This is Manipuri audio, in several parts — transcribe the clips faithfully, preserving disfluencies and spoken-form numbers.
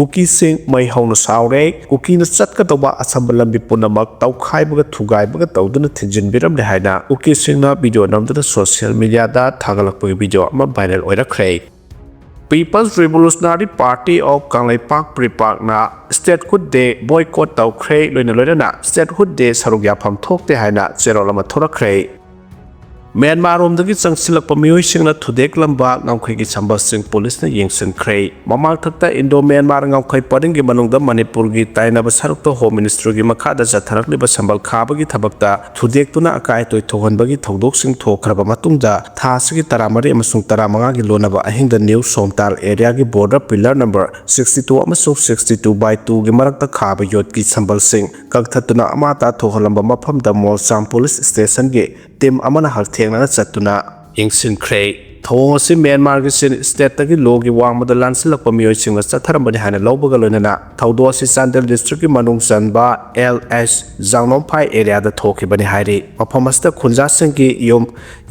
ꯀꯨꯀꯤꯁꯤꯡ ꯃꯩ ꯍꯧꯅ ꯁꯥꯎꯔꯦ꯫ ꯀꯨꯀꯤꯅ ꯆꯠꯀꯗꯧꯕ ꯑꯁꯝꯕ ꯂꯝꯕꯤ ꯄꯨꯝꯅꯃꯛ ꯇꯧꯈꯥꯏꯕꯒ ꯊꯨꯒꯥꯏꯕꯒ ꯇꯧꯗꯨꯅ ꯊꯤꯡꯖꯤꯟꯕꯤꯔꯝꯂꯦ ꯍꯥꯏꯅ ꯀꯨꯀꯤꯁꯤꯡꯅ ꯚꯤꯗꯤꯑꯣ ꯅꯝꯗꯨꯅ ꯁꯣꯁꯤꯌꯦꯜ ꯃꯤꯗꯤꯌꯥꯗ ꯊꯥꯒꯠꯂꯛꯄꯒꯤ ꯚꯤꯗꯤꯑꯣ ꯑꯃ ꯚꯥꯏꯔꯦꯜ ꯑꯣꯏꯔꯛꯈ꯭ꯔꯦ꯫ People's Revolutionary Party of Kangleipak ꯄ꯭ꯔꯤꯄꯥꯛꯅ Statehood Day boycott ꯇꯧꯈ꯭ꯔꯦ꯫ ꯂꯣꯏꯅ ꯂꯣꯏꯅꯅ Statehood Day ꯁꯔꯨꯛ ꯌꯥꯐꯝ ꯊꯣꯛꯇꯦ ꯍꯥꯏꯅ ꯆꯦꯔꯣꯜ ꯑꯃ ꯊꯣꯔꯛꯈ꯭ꯔꯦ꯫ ꯃ꯭ꯌꯥꯟꯃꯥꯔ ꯔꯣꯝꯗꯒꯤ ꯆꯪꯁꯤꯜꯂꯛꯄ ꯃꯤꯑꯣꯏꯁꯤꯡꯅ ꯊꯨꯗꯦꯛꯂꯝꯕ ꯉꯝꯈꯩꯒꯤ ꯁꯝꯕꯜꯁꯤꯡ ꯄꯨꯂꯤꯁꯅ ꯌꯦꯡꯁꯤꯟꯈ꯭ꯔꯦ꯫ ꯃꯃꯥꯡꯊꯛꯇ ꯏꯟꯗꯣ ꯃ꯭ꯌꯥꯟꯃꯥꯔ ꯉꯝꯈꯩ ꯄꯔꯤꯡꯒꯤ ꯃꯅꯨꯡꯗ ꯃꯅꯤꯄꯨꯔꯒꯤ ꯇꯥꯏꯅꯕ ꯁꯔꯨꯛꯇ ꯍꯣꯝ ꯃꯤꯅꯤꯁꯇ꯭ꯔꯤꯒꯤ ꯃꯈꯥꯗ ꯆꯠꯊꯔꯛꯂꯤꯕ ꯁꯝꯕꯜ ꯈꯥꯕꯒꯤ ꯊꯕꯛꯇ ꯊꯨꯗꯦꯛꯇꯨꯅ ꯑꯀꯥꯏ ꯑꯇꯣꯏ ꯊꯣꯛꯍꯟꯕꯒꯤ ꯊꯧꯗꯣꯛꯁꯤꯡ ꯊꯣꯛꯈ꯭ꯔꯕ ꯃꯇꯨꯡꯗ, ꯊꯥ ꯑꯁꯤꯒꯤ ꯇꯔꯥꯃꯔꯤ ꯑꯃꯁꯨꯡ ꯇꯔꯥꯃꯉꯥꯒꯤ ꯂꯣꯟꯅꯕ ꯑꯍꯤꯡꯗ ꯅ꯭ꯌꯨ ꯁꯣꯝꯇꯥꯜ ꯑꯦꯔꯤꯌꯥꯒꯤ border pillar number sixty two ꯑꯃꯁꯨꯡ sixty two by twoꯒꯤ ꯃꯔꯛꯇ ꯈꯥꯕ ꯌꯣꯠꯀꯤ ꯁꯝꯕꯜꯁꯤꯡ ꯀꯛꯊꯠꯇꯨꯅ ꯑꯃꯥꯡ ꯑꯇꯥ ꯊꯣꯛꯍꯜꯂꯝꯕ ꯃꯐꯝꯗ ꯃꯣꯜꯁꯥꯝ ꯄꯨꯂꯤꯁ ꯁ꯭ꯇꯦꯁꯟꯒꯤ ꯇꯤꯝ ꯑꯃꯅ ꯍꯛꯊꯦꯡꯅꯅ ꯆꯠꯇꯨꯅ ꯌꯦꯡꯁꯤꯟꯈ꯭ꯔꯦ꯫ ꯊꯧꯑꯣꯡ ꯑꯁꯤ ꯃ꯭ꯌꯥꯟꯃꯥꯔꯒꯤ ꯆꯤꯟ ꯁ꯭ꯇꯦꯠꯇꯒꯤ ꯂꯣꯒꯤ ꯋꯥꯡꯃꯗ ꯂꯥꯟꯁꯤꯜꯂꯛꯄ ꯃꯤꯑꯣꯏꯁꯤꯡꯅ ꯆꯠꯊꯔꯝꯕꯅꯤ ꯍꯥꯏꯅ ꯂꯧꯕꯒ ꯂꯣꯏꯅꯅ ꯊꯧꯗꯣꯛ ꯑꯁꯤ ꯆꯥꯟꯗꯦꯜ ꯗꯤꯁꯇ꯭ꯔꯤꯛꯀꯤ ꯃꯅꯨꯡ ꯆꯟꯕ ꯑꯦꯜ ꯑꯦꯁ ꯖꯥꯡꯅꯣꯡꯐꯥꯏ ꯑꯦꯔꯤꯌꯥꯗ ꯊꯣꯛꯈꯤꯕꯅꯤ ꯍꯥꯏꯔꯤ꯫ ꯃꯐꯝ ꯑꯁꯤꯗ ꯈꯨꯟꯖꯥꯁꯤꯡꯒꯤ ꯌꯨꯝ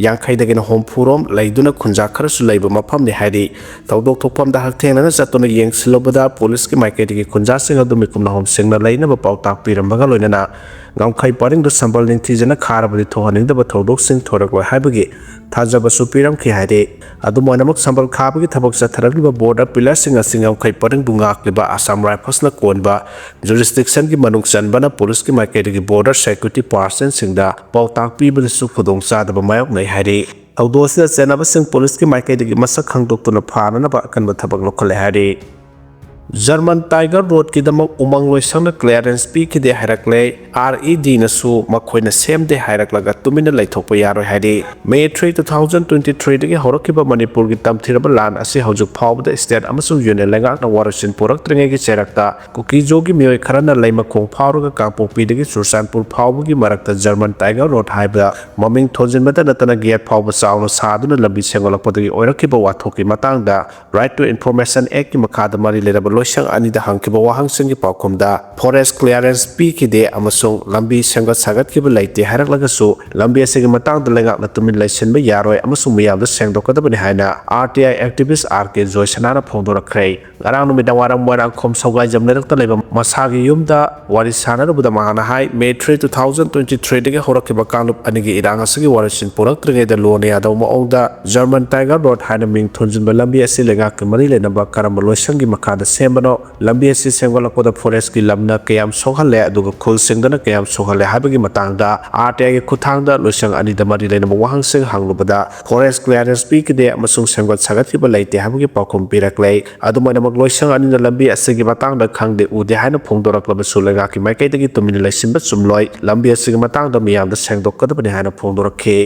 ꯌꯥꯡꯈꯩꯗꯒꯤꯅ ꯍꯨꯝꯐꯨ ꯔꯣꯝ ꯂꯩꯗꯨꯅ ꯈꯨꯟꯖꯥ ꯈꯔꯁꯨ ꯂꯩꯕ ꯃꯐꯝꯅꯤ ꯍꯥꯏꯔꯤ꯫ ꯊꯧꯗꯣꯛ ꯊꯣꯛꯐꯝꯗ ꯍꯛꯊꯦꯡꯅꯅ ꯆꯠꯇꯨꯅ ꯌꯦꯡꯁꯤꯜꯂꯨꯕꯗ ꯄꯨꯂꯤꯁꯀꯤ ꯃꯥꯏꯀꯩꯗꯒꯤ ꯈꯨꯟꯖꯥꯁꯤꯡ ꯑꯗꯨ ꯃꯤꯀꯨꯞ ꯅꯥꯍꯨꯝ ꯁꯦꯡꯅ ꯂꯩꯅꯕ ꯄꯥꯎꯇꯥꯛ ꯄꯤꯔꯝꯕꯒ ꯂꯣꯏꯅꯅ ꯉꯝꯈꯩ ꯄꯔꯤꯡꯗ ꯁꯝꯕꯜ ꯅꯤꯡꯊꯤꯖꯅ ꯈꯥꯔꯕꯗꯤ ꯊꯣꯛꯍꯟꯅꯤꯡꯗꯕ ꯊꯧꯗꯣꯛꯁꯤꯡ ꯊꯣꯔꯛꯂꯣꯏ ꯍꯥꯏꯕꯒꯤ ꯊꯥꯖꯕꯁꯨ ꯄꯤꯔꯝꯈꯤ ꯍꯥꯏꯔꯤ꯫ ꯑꯗꯨꯝ ꯑꯣꯏꯅꯃꯛ ꯁꯝꯕꯜ ꯈꯥꯕꯒꯤ ꯊꯕꯛ ꯆꯠꯊꯔꯛꯂꯤꯕ ꯕꯣꯔꯗꯔ ꯄꯤꯂꯔꯁꯤꯡ ꯑꯁꯤ ꯉꯝꯈꯩ ꯄꯔꯤꯡꯕꯨ ꯉꯥꯛꯂꯤꯕ ꯑꯁꯥꯝ ꯔꯥꯏꯐꯜꯁꯅ ꯀꯣꯟꯕ ꯖꯨꯔꯤꯁꯗꯤꯛꯁꯟꯒꯤ ꯃꯅꯨꯡ ꯆꯟꯕꯅ ꯄꯨꯂꯤꯁꯀꯤ ꯃꯥꯏꯀꯩꯗꯒꯤ ꯕꯣꯔꯗꯔ ꯁꯦꯀ꯭ꯌꯨꯔꯤꯇꯤ ꯄꯥꯔꯁꯟꯁꯤꯡꯗ ꯄꯥꯎꯇꯥꯛ ꯄꯤꯕꯗꯁꯨ ꯈꯨꯗꯣꯡꯆꯥꯗꯕ ꯃꯥꯌꯣꯛꯅꯩ ꯍꯥꯏꯔꯤ꯫ ꯊꯧꯗꯣꯛ ꯑꯁꯤꯗ ꯆꯦꯟꯅꯕꯁꯤꯡ ꯄꯨꯂꯤꯁꯀꯤ ꯃꯥꯏꯀꯩꯗꯒꯤ ꯃꯁꯛ ꯈꯪꯗꯣꯛꯇꯨꯅ ꯐꯥꯅꯅꯕ ꯑꯀꯟꯕ ꯊꯕꯛ ꯂꯧꯈꯠꯂꯦ ꯍꯥꯏꯔꯤ꯫ ꯖꯔꯃꯟ ꯇꯥꯏꯒꯔ ꯔꯣꯗꯀꯤꯗꯃꯛ ꯎꯃꯪ ꯂꯣꯏꯁꯪꯅ ꯀ꯭ꯂꯤꯌꯥꯔꯦꯟꯁ ꯄꯤꯈꯤꯗꯦ ꯍꯥꯏꯔꯛꯂꯦ꯫ ꯑꯥꯔ ꯏ ꯗꯤꯅꯁꯨ ꯃꯈꯣꯏꯅ ꯁꯦꯝꯗꯦ ꯍꯥꯏꯔꯛꯂꯒ ꯇꯨꯃꯤꯟꯅ ꯂꯩꯊꯣꯛꯄ ꯌꯥꯔꯣꯏ ꯍꯥꯏꯔꯤ꯫ ꯃꯦ three, two thousand twenty threeꯗꯒꯤ ꯍꯧꯔꯛꯈꯤꯕ ꯃꯅꯤꯄꯨꯔꯒꯤ ꯇꯝꯊꯤꯔꯕ ꯂꯥꯟ ꯑꯁꯤ ꯍꯧꯖꯤꯛ ꯐꯥꯎꯕꯗ ꯁ꯭ꯇꯦꯠ ꯑꯃꯁꯨꯡ ꯌꯨꯅꯤꯌꯟ ꯂꯩꯉꯥꯛꯅ ꯋꯥꯔꯣꯏꯁꯤꯟ ꯄꯨꯔꯛꯇ꯭ꯔꯤꯉꯩꯒꯤ ꯆꯩꯔꯛꯇ ꯀꯨꯀꯤꯖꯣꯒꯤ ꯃꯤꯑꯣꯏ ꯈꯔꯅ ꯂꯩꯃꯈꯣꯡ ꯐꯥꯎꯔꯒ ꯀꯥꯡꯄꯣꯛꯄꯤꯗꯒꯤ ꯆꯨꯔꯆꯥꯟꯄꯨꯔ ꯐꯥꯎꯕꯒꯤ ꯃꯔꯛꯇ ꯖꯔꯃꯟ ꯇꯥꯏꯒꯔ ꯔꯣꯗ ꯍꯥꯏꯕ ꯃꯃꯤꯡ ꯊꯣꯟꯖꯤꯟꯕꯇ ꯅꯠꯇꯅ ꯒꯦꯠ ꯐꯥꯎꯕ ꯆꯥꯎꯅ ꯁꯥꯗꯨꯅ ꯂꯝꯕꯤ ꯁꯦꯝꯒꯠꯂꯛꯄꯗꯒꯤ ꯑꯣꯏꯔꯛꯈꯤꯕ ꯋꯥꯊꯣꯛꯀꯤ ꯃꯇꯥꯡꯗ Right to Information Actꯀꯤ ꯃꯈꯥꯗ ꯃꯔꯤ ꯂꯩꯅꯕ ꯂꯣꯏꯁꯪ ꯑꯅꯤꯗ ꯍꯪꯈꯤꯕ ꯋꯥꯍꯪꯁꯤꯡꯒꯤ ꯄꯥꯎꯈꯨꯝꯗ forest clearance ꯄꯤꯈꯤꯗꯦ ꯑꯃꯁꯨꯡ ꯂꯝꯕꯤ ꯁꯦꯝꯒꯠ ꯁꯥꯒꯠꯈꯤꯕ ꯂꯩꯇꯦ ꯍꯥꯏꯔꯛꯂꯒꯁꯨ ꯂꯝꯕꯤ ꯑꯁꯤꯒꯤ ꯃꯇꯥꯡꯗ ꯂꯩꯉꯥꯛꯅ ꯇꯨꯃꯤꯟ ꯂꯩꯁꯤꯟꯕ ꯌꯥꯔꯣꯏ ꯑꯃꯁꯨꯡ ꯃꯤꯌꯥꯝꯗ ꯁꯦꯡꯗꯣꯛꯀꯗꯕꯅꯤ ꯍꯥꯏꯅ R T I activist R K ꯖꯣꯏꯁꯅꯥꯅ ꯐꯣꯡꯗꯣꯔꯛꯈ꯭ꯔꯦ꯫ ꯉꯔꯥꯡ ꯅꯨꯃꯤꯗꯥꯡ ꯋꯥꯏꯔꯝ ꯃꯣꯏꯔꯥꯡꯈꯣꯝ ꯁꯧꯒꯥꯏꯖꯝ ꯂꯩꯔꯛꯇ ꯂꯩꯕ ꯃꯁꯥꯒꯤ ꯌꯨꯝꯗ ꯋꯥꯔꯤ ꯁꯥꯟꯅꯔꯨꯕꯗ ꯃꯍꯥꯛꯅ ꯍꯥꯏ, May three, two thousand twenty-three ꯗꯒꯤ ꯍꯧꯔꯛꯈꯤꯕ ꯀꯥꯡꯂꯨꯞ ꯑꯅꯤꯒꯤ ꯏꯔꯥꯡ ꯑꯁꯤꯒꯤ ꯋꯥꯔꯣꯏꯁꯤꯟ ꯄꯨꯔꯛꯇ꯭ꯔꯤꯉꯩꯗ ꯂꯣꯟꯅ ꯌꯥꯗꯕ ꯃꯑꯣꯡꯗ German Tiger Road ꯍꯥꯏꯅ ꯃꯤꯡ ꯊꯣꯟꯖꯤꯟꯕ ꯂꯝꯕꯤ ꯑꯁꯤ ꯂꯩꯉꯥꯛꯀ ꯃꯔꯤ ꯂꯩꯅꯕ ꯀꯔꯝꯕ ꯂꯣꯏꯁꯪꯒꯤ ꯃꯈꯥꯗ ꯁꯦꯝꯕꯅꯣ? ꯂꯝꯕꯤ ꯑꯁꯤ ꯁꯦꯝꯒꯠꯂꯛꯄꯗ forest ꯀꯤ ꯂꯝꯅ ꯀꯌꯥꯝ ꯁꯣꯛꯍꯜꯂꯦ, ꯑꯗꯨꯒ ꯈꯨꯜꯁꯤꯡꯗꯅ ꯀꯌꯥꯝ ꯁꯣꯛꯍꯜꯂꯦ ꯍꯥꯏꯕꯒꯤ ꯃꯇꯥꯡꯗ R T I ꯒꯤ ꯈꯨꯠꯊꯥꯡꯗ ꯂꯣꯏꯁꯪ ꯑꯅꯤꯗ ꯃꯔꯤ ꯂꯩꯅꯕ ꯋꯥꯍꯪꯁꯤꯡ ꯍꯪꯂꯨꯕꯗ forest clearance ꯄꯤꯈꯤꯗꯦ ꯑꯃꯁꯨꯡ ꯁꯦꯝꯒꯠ ꯁꯥꯒꯠꯈꯤꯕ ꯂꯩꯇꯦ ꯍꯥꯏꯕꯒꯤ ꯄꯥꯎꯈꯨꯝ ꯄꯤꯔꯛꯂꯦ꯫ ꯑꯗꯨꯃꯥꯏꯅꯃꯛ ꯂꯣꯏꯁꯪ ꯑꯅꯤꯅ ꯂꯝꯕꯤ ꯑꯁꯤꯒꯤ ꯃꯇꯥꯡꯗ ꯈꯪꯗꯦ ꯎꯗꯦ ꯍꯥꯏꯅ ꯐꯣꯡꯗꯣꯔꯛꯂꯕꯁꯨ ꯂꯩꯉꯥꯛꯀꯤ ꯃꯥꯏꯀꯩꯗꯒꯤ ꯇꯨꯃꯤꯟꯅ ꯂꯩꯁꯤꯟꯕ ꯆꯨꯝꯂꯣꯏ, ꯂꯝꯕꯤ ꯑꯁꯤꯒꯤ ꯃꯇꯥꯡꯗ ꯃꯤꯌꯥꯝꯗ ꯁꯦꯡꯗꯣꯛꯀꯗꯕꯅꯤ ꯍꯥꯏꯅ ꯐꯣꯡꯗꯣꯔꯛꯈꯤ꯫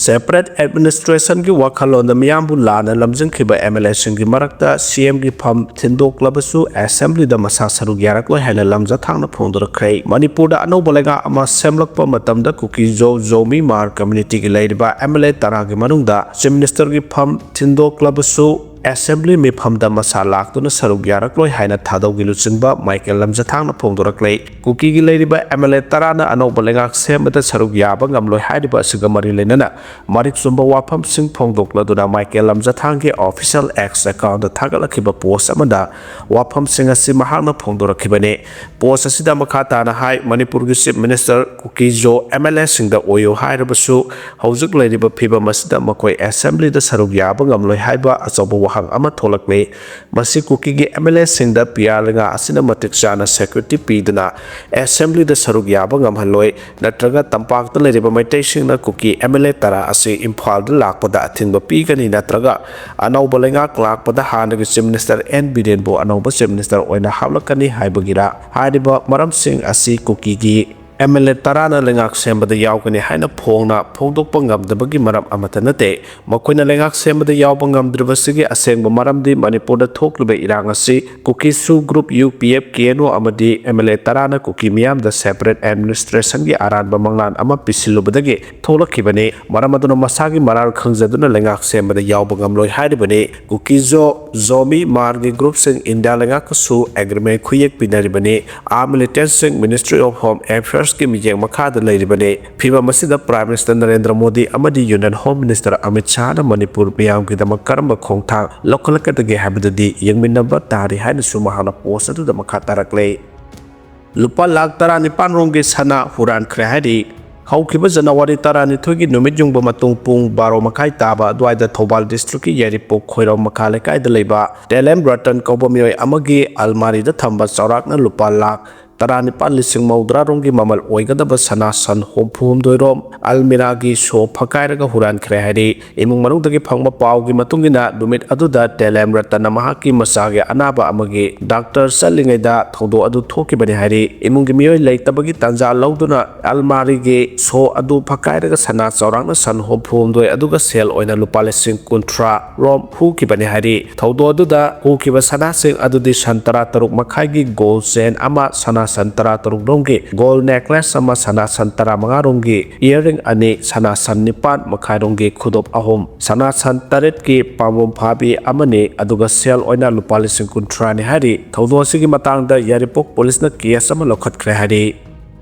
Separate administration ꯒꯤ ꯋꯥꯈꯜꯂꯣꯟꯗ ꯃꯤꯌꯥꯝꯕꯨ ꯂꯥꯟꯅ ꯂꯝꯖꯤꯡꯈꯤꯕ M L A ꯁꯤꯡꯒꯤ ꯃꯔꯛꯇ C M ꯒꯤ ꯐꯝ ꯊꯤꯟꯗꯣꯛꯂꯕꯁꯨ assembly ꯗ ꯃꯁꯥ ꯁꯔꯨꯛ ꯌꯥꯔꯛꯂꯣꯏ ꯍꯥꯏꯅ ꯂꯝꯖꯊꯥꯡꯅ ꯐꯣꯡꯗꯣꯔꯛꯈ꯭ꯔꯦ꯫ ꯃꯅꯤꯄꯨꯔꯗ ꯑꯅꯧꯕ ꯂꯩꯉꯥꯛ ꯑꯃ ꯁꯦꯝꯂꯛꯄ ꯃꯇꯝꯗ ꯀꯨꯀꯤ ꯖꯣ ꯖꯣꯃꯤ ꯃꯥꯔ community ꯒꯤ ꯂꯩꯔꯤꯕ M L A ꯇꯔꯥꯒꯤ ꯃꯅꯨꯡꯗ Chief Minister ꯒꯤ ꯐꯝ ꯊꯤꯟꯗꯣꯛꯂꯕꯁꯨ assembly ꯃꯤꯐꯝꯗ ꯃꯁꯥ ꯂꯥꯛꯇꯨꯅ ꯁꯔꯨꯛ ꯌꯥꯔꯛꯂꯣꯏ ꯍꯥꯏꯅ ꯊꯥꯗꯧꯒꯤ ꯂꯨꯆꯤꯡꯕ ꯃꯥꯏꯀꯦꯜ ꯂꯝꯖꯊꯥꯡꯅ ꯐꯣꯡꯗꯣꯔꯛꯂꯦ꯫ ꯀꯨꯀꯤꯒꯤ ꯂꯩꯔꯤꯕ M L A ꯇꯔꯥꯅ ꯑꯅꯧꯕ ꯂꯩꯉꯥꯛ ꯁꯦꯝꯕꯗ ꯁꯔꯨꯛ ꯌꯥꯕ ꯉꯝꯂꯣꯏ ꯍꯥꯏꯔꯤꯕ ꯑꯁꯤꯒ ꯃꯔꯤ ꯂꯩꯅꯅ ꯃꯔꯤꯛ ꯆꯨꯝꯕ ꯋꯥꯐꯝꯁꯤꯡ ꯐꯣꯡꯗꯣꯛꯂꯗꯨꯅ ꯃꯥꯏꯀꯦꯜ ꯂꯝꯖꯊꯥꯡꯒꯤ official X account ꯗ ꯊꯥꯒꯠꯂꯛꯈꯤꯕ post ꯑꯃꯗ ꯋꯥꯐꯝꯁꯤꯡ ꯑꯁꯤ ꯃꯍꯥꯛꯅ ꯐꯣꯡꯗꯣꯔꯛꯈꯤꯕꯅꯤ꯫ Post ꯑꯁꯤꯗ ꯃꯈꯥ ꯇꯥꯅ ꯍꯥꯏ, ꯃꯅꯤꯄꯨꯔꯒꯤ Chief Minister Kuki Jo M L A ꯁꯤꯡꯗ ꯑꯣꯏꯌꯨ ꯍꯥꯏꯔꯕꯁꯨ ꯍꯧꯖꯤꯛ ꯂꯩꯔꯤꯕ ꯐꯤꯕꯝ ꯑꯁꯤꯗ ꯃꯈꯣꯏ assembly ꯗ ꯁꯔꯨꯛ ꯌꯥꯕ ꯉꯝꯂꯣꯏ ꯍꯥꯏꯕ ꯑꯆꯧꯕ ꯋꯥꯍꯪ ꯑꯃ ꯊꯣꯛꯂꯛꯂꯤ꯫ ꯃꯁꯤ ꯀꯨꯀꯤꯒꯤ M L A ꯁꯤꯡꯗ ꯄꯤꯌꯥꯔ ꯂꯩꯉꯥꯛ ꯑꯁꯤꯅ ꯃꯇꯤꯛ ꯆꯥꯅ security ꯄꯤꯗꯨꯅ assembly ꯗ ꯁꯔꯨꯛ ꯌꯥꯕ ꯉꯝꯍꯜꯂꯣꯏ, ꯅꯠꯇ꯭ꯔꯒ ꯇꯝꯄꯥꯛꯇ ꯂꯩꯔꯤꯕ ꯃꯩꯇꯩꯁꯤꯡꯅ ꯀꯨꯀꯤ M L A ꯇꯔꯥ ꯑꯁꯤ ꯏꯝꯐꯥꯜꯗ ꯂꯥꯛꯄꯗ ꯑꯊꯤꯡꯕ ꯄꯤꯒꯅꯤ, ꯅꯠꯇ꯭ꯔꯒ ꯑꯅꯧꯕ ꯂꯩꯉꯥꯛ ꯂꯥꯛꯄꯗ ꯍꯥꯟꯅꯒꯤ Chief Minister N ꯕꯤꯔꯦꯟꯕꯨ ꯑꯅꯧꯕ Chief Minister ꯑꯣꯏꯅ ꯍꯥꯞꯂꯛꯀꯅꯤ ꯍꯥꯏꯕꯒꯤꯔ? ꯍꯥꯏꯔꯤꯕ ꯃꯔꯝꯁꯤꯡ ꯑꯁꯤ ꯀꯨꯀꯤꯒꯤ M L A ꯇꯔꯥꯅ ꯂꯩꯉꯥꯛ ꯁꯦꯝꯕꯗ ꯌꯥꯎꯒꯅꯤ ꯍꯥꯏꯅ ꯐꯣꯡꯅ ꯐꯣꯡꯗꯣꯛꯄ ꯉꯝꯗꯕꯒꯤ ꯃꯔꯝ ꯑꯃꯠꯇ ꯅꯠꯇꯦ꯫ ꯃꯈꯣꯏꯅ ꯂꯩꯉꯥꯛ ꯁꯦꯝꯕꯗ ꯌꯥꯎꯕ ꯉꯝꯗ꯭ꯔꯤꯕꯁꯤꯒꯤ ꯑꯁꯦꯡꯕ ꯃꯔꯝꯗꯤ ꯃꯅꯤꯄꯨꯔꯗ ꯊꯣꯛꯂꯤꯕ ꯏꯔꯥꯡ ꯑꯁꯤ ꯀꯨꯀꯤ ꯁꯨ group, U P F, K N O ꯑꯃꯗꯤ M L A ꯇꯔꯥꯅ ꯀꯨꯀꯤ ꯃꯤꯌꯥꯝꯗ separate administration ꯒꯤ ꯑꯔꯥꯟꯕ ꯃꯪꯂꯥꯟ ꯑꯃ ꯄꯤꯁꯤꯜꯂꯨꯕꯗꯒꯤ ꯊꯣꯛꯂꯛꯈꯤꯕꯅꯤ꯫ ꯃꯔꯝ ꯑꯗꯨꯅ ꯃꯁꯥꯒꯤ ꯃꯔꯥꯜ ꯈꯪꯖꯗꯨꯅ ꯂꯩꯉꯥꯛ ꯁꯦꯝꯕꯗ ꯌꯥꯎꯕ ꯉꯝꯂꯣꯏ ꯍꯥꯏꯔꯤꯕꯅꯤ꯫ ꯀꯨꯀꯤ ꯖꯣ ꯖꯣꯃꯤ ꯃꯥꯔꯒꯤ ꯒ꯭ꯔꯨꯞꯁꯤꯡ ꯏꯟꯗꯤꯌꯥ ꯂꯩꯉꯥꯛꯀꯁꯨ ꯑꯦꯒ꯭ꯔꯤꯃꯦꯟ ꯈꯨꯌꯦꯛ ꯄꯤꯅꯔꯤꯕꯅꯤ꯫ ꯑꯥꯔꯝ ꯃꯤꯂꯤꯇꯦꯟꯠꯁꯤꯡ ꯃꯤꯅꯤꯁꯇ꯭ꯔꯤ ꯑꯣꯐ ꯍꯣꯝ ꯑꯦꯐꯤꯌꯔꯁꯀꯤ ꯃꯤꯠꯌꯦꯡ ꯃꯈꯥꯗ ꯂꯩꯔꯤꯕꯅꯤ꯫ ꯐꯤꯕꯝ ꯑꯁꯤꯗ ꯄ꯭ꯔꯥꯏꯝ ꯃꯤꯅꯤꯁꯇꯔ ꯅꯔꯦꯟꯗ꯭ꯔ ꯃꯣꯗꯤ ꯑꯃꯗꯤ ꯌꯨꯅꯤꯌꯟ ꯍꯣꯝ ꯃꯤꯅꯤꯁꯇꯔ ꯑꯃꯤꯠ ꯁꯥꯍꯅ ꯃꯅꯤꯄꯨꯔ ꯃꯤꯌꯥꯝꯒꯤꯗꯃꯛ ꯀꯔꯝꯕ ꯈꯣꯡꯊꯥꯡ ꯂꯧꯈꯠꯂꯛꯀꯗꯒꯦ ꯍꯥꯏꯕꯗꯨꯗꯤ ꯌꯦꯡꯃꯤꯟꯅꯕ ꯇꯥꯔꯤ ꯍꯥꯏꯅꯁꯨ ꯃꯍꯥꯛꯅ ꯄꯣꯁ ꯑꯗꯨꯗ ꯃꯈꯥ ꯇꯥꯔꯛꯂꯦ꯫ ꯂꯨꯄꯥ ꯂꯥꯈ ꯇꯔꯥꯅꯤꯄꯥꯟ ꯔꯣꯝꯒꯤ ꯁꯅꯥ ꯍꯨꯔꯥꯟꯈ꯭ꯔꯦ ꯍꯥꯏꯔꯤ꯫ ꯍꯧꯈꯤꯕ ꯖꯅꯋꯥꯔꯤ ꯇꯔꯥꯅꯤꯊꯣꯏꯒꯤ ꯅꯨꯃꯤꯠ ꯌꯨꯡꯕ ꯃꯇꯨꯡ ꯄꯨꯡ ꯕꯥꯔꯣ ꯃꯈꯥꯏ ꯇꯥꯕ ꯑꯗꯨꯋꯥꯏꯗ ꯊꯧꯕꯥꯜ ꯗꯤꯁꯇ꯭ꯔꯤꯛꯀꯤ ꯌꯥꯏꯔꯤꯄꯣꯛ ꯈꯣꯏꯔꯧ ꯃꯈꯥ ꯂꯩꯀꯥꯏꯗ ꯂꯩꯕ ꯇꯦꯂꯦꯝ ꯔꯇꯟ ꯀꯧꯕ ꯃꯤꯑꯣꯏ ꯑꯃꯒꯤ ꯑꯜꯃꯥꯔꯤꯗ ꯊꯝꯕ ꯆꯥꯎꯔꯥꯛꯅ ꯂꯨꯄꯥ ꯂꯥꯈ ꯇꯔꯥꯅꯤꯄꯥꯜ ꯂꯤꯁꯤꯡ ꯃꯧꯗ꯭ꯔꯥ ꯔꯣꯝꯒꯤ ꯃꯃꯜ ꯑꯣꯏꯒꯗꯕ ꯁꯅꯥ ꯁꯟ ꯍꯨꯝꯐꯨ ꯍꯨꯝꯗꯣꯏ ꯔꯣꯝ, ꯑꯜꯃꯤꯔꯥꯒꯤ ꯁꯣ ꯐꯛꯀꯥꯏꯔꯒ ꯍꯨꯔꯥꯟꯈ꯭ꯔꯦ ꯍꯥꯏꯔꯤ꯫ ꯏꯃꯨꯡ ꯃꯅꯨꯡꯗꯒꯤ ꯐꯪꯕ ꯄꯥꯎꯒꯤ ꯃꯇꯨꯡ ꯏꯟꯅ, ꯅꯨꯃꯤꯠ ꯑꯗꯨꯗ ꯇꯦꯂꯦꯝ ꯔꯇꯟꯅ ꯃꯍꯥꯛꯀꯤ ꯃꯆꯥꯒꯤ ꯑꯅꯥꯕ ꯑꯃꯒꯤ ꯗꯥꯛꯇꯔ ꯆꯠꯂꯤꯉꯩꯗ ꯊꯧꯗꯣꯛ ꯑꯗꯨ ꯊꯣꯛꯈꯤꯕꯅꯤ ꯍꯥꯏꯔꯤ꯫ ꯏꯃꯨꯡꯒꯤ ꯃꯤꯑꯣꯏ ꯂꯩꯇꯕꯒꯤ ꯇꯥꯟꯖꯥ ꯂꯧꯗꯨꯅ ꯑꯜꯃꯥꯔꯤꯒꯤ ꯁꯣ ꯑꯗꯨ ꯐꯛꯀꯥꯏꯔꯒ ꯁꯅꯥ ꯆꯥꯎꯔꯥꯛꯅ ꯁꯟ ꯍꯨꯝꯐꯨ ꯍꯨꯝꯗꯣꯏ ꯑꯗꯨꯒ ꯁꯦꯜ ꯑꯣꯏꯅ ꯂꯨꯄꯥ ꯂꯤꯁꯤꯡ ꯀꯨꯟꯊ꯭ꯔꯥ ꯔꯣꯝ ꯍꯨꯈꯤꯕꯅꯤ ꯍꯥꯏꯔꯤ꯫ ꯊꯧꯗꯣꯛ ꯑꯗꯨꯗ ꯍꯨꯈꯤꯕ ꯁꯅꯥꯁꯤꯡ ꯑꯗꯨꯗꯤ ꯁꯟ ꯇꯔꯥ ꯇꯔꯨꯛ ꯃꯈꯥꯏꯒꯤ ꯒꯣꯜ ꯆꯦꯟ ꯑꯃ, ꯁꯅꯥ ꯁꯟ ꯇꯔꯥ ꯇꯔꯨꯛ ꯔꯣꯝꯒꯤ ꯒꯣꯜ ꯅꯦꯛꯂꯦꯁ ꯑꯃ, ꯁꯅꯥ ꯁꯟ ꯇꯔꯥ ꯃꯉꯥ ꯔꯣꯝꯒꯤ ꯏꯌꯥꯔꯤꯡ ꯑꯅꯤ, ꯁꯅꯥ ꯁꯟ ꯅꯤꯄꯥꯟ ꯃꯈꯥꯏꯔꯣꯝꯒꯤ ꯈꯨꯗꯣꯞ ꯑꯍꯨꯝ, ꯁꯅꯥ ꯁꯟ ꯇꯔꯦꯠꯀꯤ ꯄꯥꯝꯕꯣꯝ ꯐꯥꯕꯤ ꯑꯃꯅꯤ, ꯑꯗꯨꯒ ꯁꯦꯜ ꯑꯣꯏꯅ ꯂꯨꯄꯥ ꯂꯤꯁꯤꯡ ꯀꯨꯟꯊ꯭ꯔꯥꯅꯤ ꯍꯥꯏꯔꯤ꯫ ꯊꯧꯗꯣꯛ ꯑꯁꯤꯒꯤ ꯃꯇꯥꯡꯗ ꯌꯥꯏꯔꯤꯄꯣꯛ ꯄꯨꯂꯤꯁꯅ ꯀꯦꯁ ꯑꯃ ꯂꯧꯈꯠꯈ꯭ꯔꯦ ꯍꯥꯏꯔꯤ꯫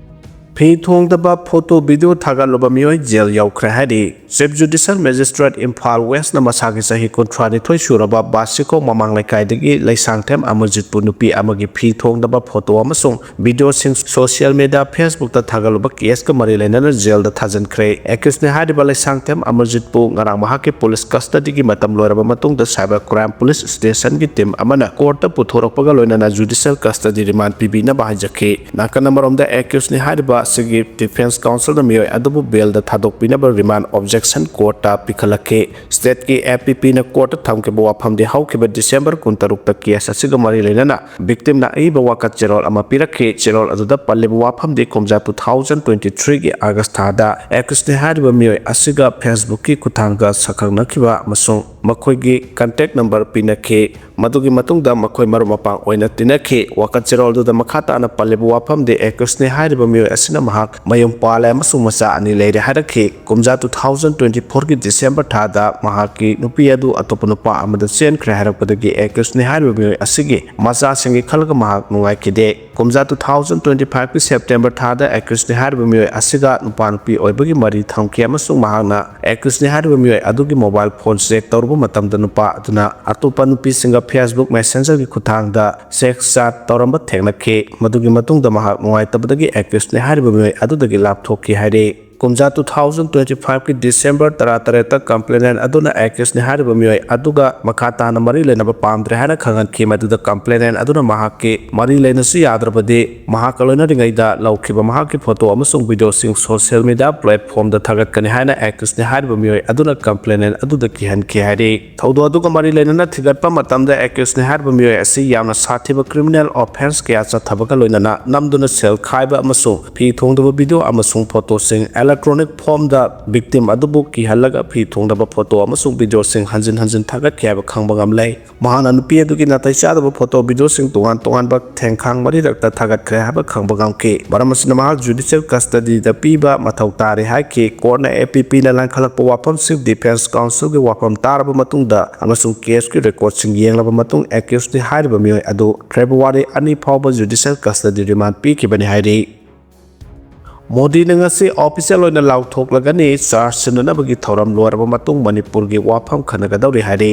ꯐꯤ ꯊꯣꯡꯗꯕ ꯐꯣꯇꯣ ꯚꯤꯗꯤꯑꯣ ꯊꯥꯒꯠꯂꯨꯕ ꯃꯤꯑꯣꯏ ꯖꯦꯜ ꯌꯧꯈ꯭ꯔꯦ ꯍꯥꯏꯔꯤ꯫ ꯆꯤꯐ ꯖꯨꯗꯤꯁꯤꯌꯦꯜ ꯃꯦꯖꯤꯁꯇ꯭ꯔꯦꯠ ꯏꯝꯐꯥꯜ ꯋꯦꯁꯅ ꯃꯁꯥꯒꯤ ꯆꯍꯤ ꯀꯨꯟꯊ꯭ꯔꯥ ꯅꯤꯊꯣꯏ ꯁꯨꯔꯕ ꯕꯥꯁꯤꯈꯣꯡ ꯃꯃꯥꯡ ꯂꯩꯀꯥꯏꯗꯒꯤ ꯂꯩꯁꯥꯡꯊꯦꯝ ꯑꯃꯔꯖꯤꯠꯄꯨ ꯅꯨꯄꯤ ꯑꯃꯒꯤ ꯐꯤ ꯊꯣꯡꯗꯕ ꯐꯣꯇꯣ ꯑꯃꯁꯨꯡ ꯚꯤꯗꯤꯑꯣꯁꯤꯡ ꯁꯣꯁꯤꯌꯦꯜ ꯃꯤꯗꯤꯌꯥ Facebookꯇ ꯊꯥꯒꯠꯂꯨꯕ ꯀꯦꯁꯀ ꯃꯔꯤ ꯂꯩꯅꯅ ꯖꯦꯜꯗ ꯊꯥꯖꯤꯟꯈ꯭ꯔꯦ꯫ ꯑꯦꯀ꯭ꯌꯨꯁꯅꯤ ꯍꯥꯏꯔꯤꯕ ꯂꯩꯁꯥꯡꯊꯦꯝ ꯑꯃꯔꯖꯤꯠꯄꯨ ꯉꯔꯥꯡ ꯃꯍꯥꯛꯀꯤ ꯄꯨꯂꯤꯁ ꯀꯁꯇꯗꯤꯒꯤ ꯃꯇꯝ ꯂꯣꯏꯔꯕ ꯃꯇꯨꯡꯗ ꯁꯥꯏꯕꯔ ꯀ꯭ꯔꯥꯏꯝ ꯄꯨꯂꯤꯁ ꯁ꯭ꯇꯦꯁꯟꯒꯤ ꯇꯤꯝ ꯑꯃꯅ ꯀꯣꯔꯠꯇ ꯄꯨꯊꯣꯔꯛꯄꯒ ꯂꯣꯏꯅꯅ ꯖꯨꯗꯤꯁꯤꯌꯦꯜ ꯀꯁꯇꯗꯤ ꯔꯤꯃꯥꯟ ꯄꯤꯕꯤꯅꯕ ꯍꯥꯏꯖꯈꯤ꯫ ꯅꯥꯀꯟ ꯑꯃꯔꯣꯝꯗ ꯑꯦꯀ꯭ꯌꯨꯁꯅꯤ ꯍꯥꯏꯔꯤꯕ ꯑꯁꯤꯒꯤ ꯗꯤꯐꯦꯟꯁ ꯀꯥꯎꯟꯁꯤꯜꯅ ꯃꯤꯑꯣꯏ ꯑꯗꯨꯕꯨ ꯕꯦꯜꯗ ꯊꯥꯗꯣꯛꯄꯤꯅꯕ ꯔꯤꯃꯥꯟ ꯑꯣꯕꯖꯦꯛꯁꯟ ꯀꯣꯔꯠꯇ ꯄꯤꯈꯠꯂꯛꯈꯤ꯫ ꯁ꯭ꯇꯦꯠꯀꯤ ꯑꯦ ꯄꯤ ꯄꯤꯅ ꯀꯣꯔꯠꯇ ꯊꯝꯈꯤꯕ ꯋꯥꯐꯝꯗꯤ ꯍꯧꯈꯤꯕ ꯗꯤꯁꯦꯝꯕꯔ ꯀꯨꯟꯇꯔꯨꯛꯇ ꯀꯦꯁ ꯑꯁꯤꯒ ꯃꯔꯤ ꯂꯩꯅꯅ ꯚꯤꯛꯇꯤꯝꯅ ꯑꯏꯕ ꯋꯥꯀꯠ ꯆꯦꯔꯣꯜ ꯑꯃ ꯄꯤꯔꯛꯈꯤ꯫ ꯆꯦꯔꯣꯜ ꯑꯗꯨꯗ ꯄꯜꯂꯤꯕ ꯋꯥꯐꯝꯗꯤ ꯀꯨꯝꯖꯥ two thousand twenty threeꯒꯤ ꯑꯥꯒꯁ ꯊꯥꯗ ꯑꯦꯀ꯭ꯌꯨꯁꯅꯤ ꯍꯥꯏꯔꯤꯕ ꯃꯤꯑꯣꯏ ꯑꯁꯤꯒ Facebookꯀꯤ ꯈꯨꯠꯊꯥꯡꯗ ꯁꯛꯈꯪꯅꯈꯤꯕ ꯑꯃꯁꯨꯡ ꯃꯈꯣꯏꯒꯤ ꯀꯟꯇꯦꯛ ꯅꯝꯕꯔ ꯄꯤꯅꯈꯤ꯫ ꯃꯗꯨꯒꯤ ꯃꯇꯨꯡꯗ ꯃꯈꯣꯏ ꯃꯔꯨꯞ ꯃꯄꯥꯡ ꯑꯣꯏꯅ ꯇꯤꯟꯅꯈꯤ꯫ ꯋꯥꯀꯠ ꯆꯦꯔꯣꯜꯗꯨꯗ ꯃꯈꯥ ꯇꯥꯅ ꯄꯜꯂꯤꯕ ꯋꯥꯐꯝꯗꯤ ꯑꯦꯀ꯭ꯌꯨꯁꯅꯤ ꯍꯥꯏꯔꯤꯕ ꯃꯤꯑꯣꯏ ꯑꯁꯤꯅ ꯃꯍꯥꯛ ꯃꯌꯨꯝ ꯄꯥꯜꯂꯦ ꯑꯃꯁꯨꯡ ꯃꯆꯥ ꯑꯅꯤ ꯂꯩꯔꯦ ꯍꯥꯏꯔꯛꯈꯤ꯫ ꯀꯨꯝꯖꯥ ꯇꯨ ꯊꯥꯎꯖꯟ ꯇ꯭ꯋꯦꯟꯇꯤ ꯐꯣꯔꯒꯤ ꯗꯤꯁꯦꯝꯕꯔ ꯊꯥꯗ ꯃꯍꯥꯛꯀꯤ ꯅꯨꯄꯤ ꯑꯗꯨ ꯑꯇꯣꯞꯄ ꯅꯨꯄꯥ ꯑꯃꯗ ꯆꯦꯟꯈ꯭ꯔꯦ ꯍꯥꯏꯔꯛꯄꯗꯒꯤ ꯑꯦꯀ꯭ꯌꯨꯁꯅꯤ ꯍꯥꯏꯔꯤꯕ ꯃꯤꯑꯣꯏ ꯑꯁꯤꯒꯤ ꯃꯆꯥꯁꯤꯡꯒꯤ ꯈꯜꯂꯒ ꯃꯍꯥꯛ ꯅꯨꯡꯉꯥꯏꯈꯤꯗꯦ꯫ ꯀꯨꯝꯖꯥ ꯇꯨ ꯊꯥꯎꯖꯟ ꯇ꯭ꯋꯦꯟꯇꯤ ꯐꯥꯏꯚꯀꯤ ꯁꯦꯞꯇꯦꯝꯕꯔ ꯊꯥꯗ ꯑꯦꯀ꯭ꯌꯨꯁꯅꯤ ꯍꯥꯏꯔꯤꯕ ꯃꯤꯑꯣꯏ ꯑꯁꯤꯒ ꯅꯨꯄꯥ ꯅꯨꯄꯤ ꯑꯣꯏꯕꯒꯤ ꯃꯔꯤ ꯊꯝꯈꯤ ꯑꯃꯁꯨꯡ ꯃꯍꯥꯛꯅ ꯑꯦꯀ꯭ꯌꯨꯁꯅꯤ ꯍꯥꯏꯔꯤꯕ ꯃꯤꯑꯣꯏ ꯑꯗꯨꯒꯤ ꯃꯣꯕꯥꯏꯜ ꯐꯣꯟ ꯆꯦꯛ ꯇꯧꯔꯨꯕ ꯃꯇꯝꯗ ꯅꯨꯄꯥ ꯑꯗꯨꯅ ꯑꯇꯣꯞꯄ ꯅꯨꯄꯤꯁꯤꯡꯒ ꯐꯦꯁꯕꯨꯛ ꯃꯦꯁꯦꯟꯖꯔꯒꯤ ꯈꯨꯠꯊꯥꯡꯗ ꯁꯦꯛꯁ ꯆꯥꯠ ꯇꯧꯔꯝꯕ ꯊꯦꯡꯅꯈꯤ꯫ ꯃꯗꯨꯒꯤ ꯃꯇꯨꯡꯗ ꯃꯍꯥꯛ ꯅꯨꯡꯉꯥꯏꯇꯕꯗꯒꯤ ꯑꯦꯀ꯭ꯌꯨꯁꯅꯤ ꯍꯥꯏꯔꯤꯕ ꯃꯤꯑꯣꯏ ꯑꯗꯨꯗꯒꯤ ꯂꯥꯞꯊꯣꯛꯈꯤ ꯍꯥꯏꯔꯤ꯫ ꯀꯨꯝꯖꯥ ꯇꯨ ꯊꯥꯎꯖꯟ ꯇ꯭ꯋꯦꯟꯇꯤ ꯐꯥꯏꯚꯀꯤ ꯗꯤꯁꯦꯝꯕꯔ ꯇꯔꯥꯇꯔꯦꯠꯇ ꯀꯝꯄ꯭ꯂꯦꯅꯦꯟ ꯑꯗꯨꯅ ꯑꯦꯀ꯭ꯌꯨꯁꯅꯤ ꯍꯥꯏꯔꯤꯕ ꯃꯤꯑꯣꯏ ꯑꯗꯨꯒ ꯃꯈꯥ ꯇꯥꯅ ꯃꯔꯤ ꯂꯩꯅꯕ ꯄꯥꯝꯗ꯭ꯔꯦ ꯍꯥꯏꯅ ꯈꯪꯍꯟꯈꯤ꯫ ꯃꯗꯨꯗ ꯀꯝꯄ꯭ꯂꯦꯅꯦꯟ ꯑꯗꯨꯅ ꯃꯍꯥꯛꯀꯤ ꯃꯔꯤ ꯂꯩꯅꯁꯨ ꯌꯥꯗ꯭ꯔꯕꯗꯤ ꯃꯍꯥꯛꯀ ꯂꯣꯏꯅꯔꯤꯉꯩꯗ ꯂꯧꯈꯤꯕ ꯃꯍꯥꯛꯀꯤ ꯐꯣꯇꯣ ꯑꯃꯁꯨꯡ ꯚꯤꯗꯤꯑꯣꯁꯤꯡ ꯁꯣꯁꯤꯌꯦꯜ ꯃꯤꯗꯤꯌꯥ ꯄ꯭ꯂꯦꯠꯐꯣꯝꯗ ꯊꯥꯒꯠꯀꯅꯤ ꯍꯥꯏꯅ ꯑꯦꯀ꯭ꯌꯨꯁꯅꯤ ꯍꯥꯏꯔꯤꯕ ꯃꯤꯑꯣꯏ ꯑꯗꯨꯅ ꯀꯝꯄ꯭ꯂꯦꯅꯦꯟ ꯑꯗꯨꯗ ꯀꯤꯍꯟꯈꯤ ꯍꯥꯏꯔꯤ꯫ ꯊꯧꯗꯣꯛ ꯑꯗꯨꯒ ꯃꯔꯤ ꯂꯩꯅꯅ ꯊꯤꯒꯠꯄ ꯃꯇꯝꯗ ꯑꯦꯀ꯭ꯌꯨꯁꯅꯤ ꯍꯥꯏꯔꯤꯕ ꯃꯤꯑꯣꯏ ꯑꯁꯤ ꯌꯥꯝꯅ ꯁꯥꯊꯤꯕ ꯀ꯭ꯔꯤꯃꯤꯅꯦꯜ ꯑꯣꯐꯦꯟꯁ ꯀꯌꯥ ꯆꯠꯊꯕꯒ ꯂꯣꯏꯅꯅ ꯅꯝꯗꯨꯅ ꯁꯦꯜ ꯈꯥꯏꯕ ꯑꯃꯁꯨꯡ ꯐꯤ ꯊꯣꯡꯗꯕ ꯚꯤꯗꯤꯑꯣ ꯑꯃꯁꯨꯡ ꯐꯣꯇꯣꯁꯤꯡ ꯏꯂꯦꯛꯇ꯭ꯔꯣꯅꯤꯛ ꯐꯣꯝꯗ ꯚꯤꯛꯇꯤꯝ ꯑꯗꯨꯕꯨ ꯀꯤꯍꯜꯂꯒ ꯐꯤ ꯊꯣꯡꯗꯕ ꯐꯣꯇꯣ ꯑꯃꯁꯨꯡ ꯚꯤꯗꯤꯑꯣꯁꯤꯡ ꯍꯟꯖꯤꯟ ꯍꯟꯖꯤꯟ ꯊꯥꯒꯠꯈꯤ ꯍꯥꯏꯕ ꯈꯪꯕ ꯉꯝꯂꯦ꯫ ꯃꯍꯥꯛꯅ ꯅꯨꯄꯤ ꯑꯗꯨꯒꯤ ꯅꯥꯇꯩ ꯆꯥꯗꯕ ꯐꯣꯇꯣ ꯚꯤꯗꯤꯑꯣꯁꯤꯡ ꯇꯣꯉꯥꯟ ꯇꯣꯉꯥꯟꯕ ꯊꯦꯡꯈꯥꯡ ꯃꯔꯤꯔꯛꯇ ꯊꯥꯒꯠꯈ꯭ꯔꯦ ꯍꯥꯏꯕ ꯈꯪꯕ ꯉꯝꯈꯤ꯫ ꯃꯔꯝ ꯑꯁꯤꯅ ꯃꯍꯥꯛ ꯖꯨꯗꯤꯁꯤꯌꯦꯜ ꯀꯁꯇꯗꯤꯗ ꯄꯤꯕ ꯃꯊꯧ ꯇꯥꯔꯤ ꯍꯥꯏꯈꯤ꯫ ꯀꯣꯔꯠꯅ ꯑꯦ ꯄꯤ ꯄꯤꯅ ꯂꯥꯟꯈꯠꯂꯛꯄ ꯋꯥꯐꯝꯁꯤꯡ ꯗꯤꯐꯦꯟꯁ ꯀꯥꯎꯟꯁꯤꯜꯒꯤ ꯋꯥꯐꯝ ꯇꯥꯔꯕ ꯃꯇꯨꯡꯗ ꯑꯃꯁꯨꯡ ꯀꯦꯁꯀꯤ ꯔꯦꯀꯣꯔꯗꯁꯤꯡ ꯌꯦꯡꯂꯕ ꯃꯇꯨꯡ ꯑꯦꯀ꯭ꯌꯨꯁꯅꯤ ꯍꯥꯏꯔꯤꯕ ꯃꯤꯑꯣꯏ ꯑꯗꯨ ꯐꯦꯕ꯭ꯔꯨꯋꯥꯔꯤ ꯑꯅꯤ ꯐꯥꯎꯕ ꯖꯨꯗꯤꯁꯤꯌꯦꯜ ꯀꯁꯇꯗꯤ ꯔꯤꯃꯥꯟ ꯄꯤꯈꯤꯕꯅꯤ ꯍꯥꯏꯔꯤ꯫ ꯃꯣꯗꯤꯅ ꯉꯁꯤ ꯑꯣꯐꯤꯁꯤꯌꯦꯜ ꯑꯣꯏꯅ ꯂꯥꯎꯊꯣꯛꯂꯒꯅꯤ꯫ ꯆꯥꯔꯖ ꯁꯤꯟꯅꯅꯕꯒꯤ ꯊꯧꯔꯝ ꯂꯣꯏꯔꯕ ꯃꯇꯨꯡ ꯃꯅꯤꯄꯨꯔꯒꯤ ꯋꯥꯐꯝ ꯈꯟꯅꯒꯗꯧꯔꯤ ꯍꯥꯏꯔꯤ꯫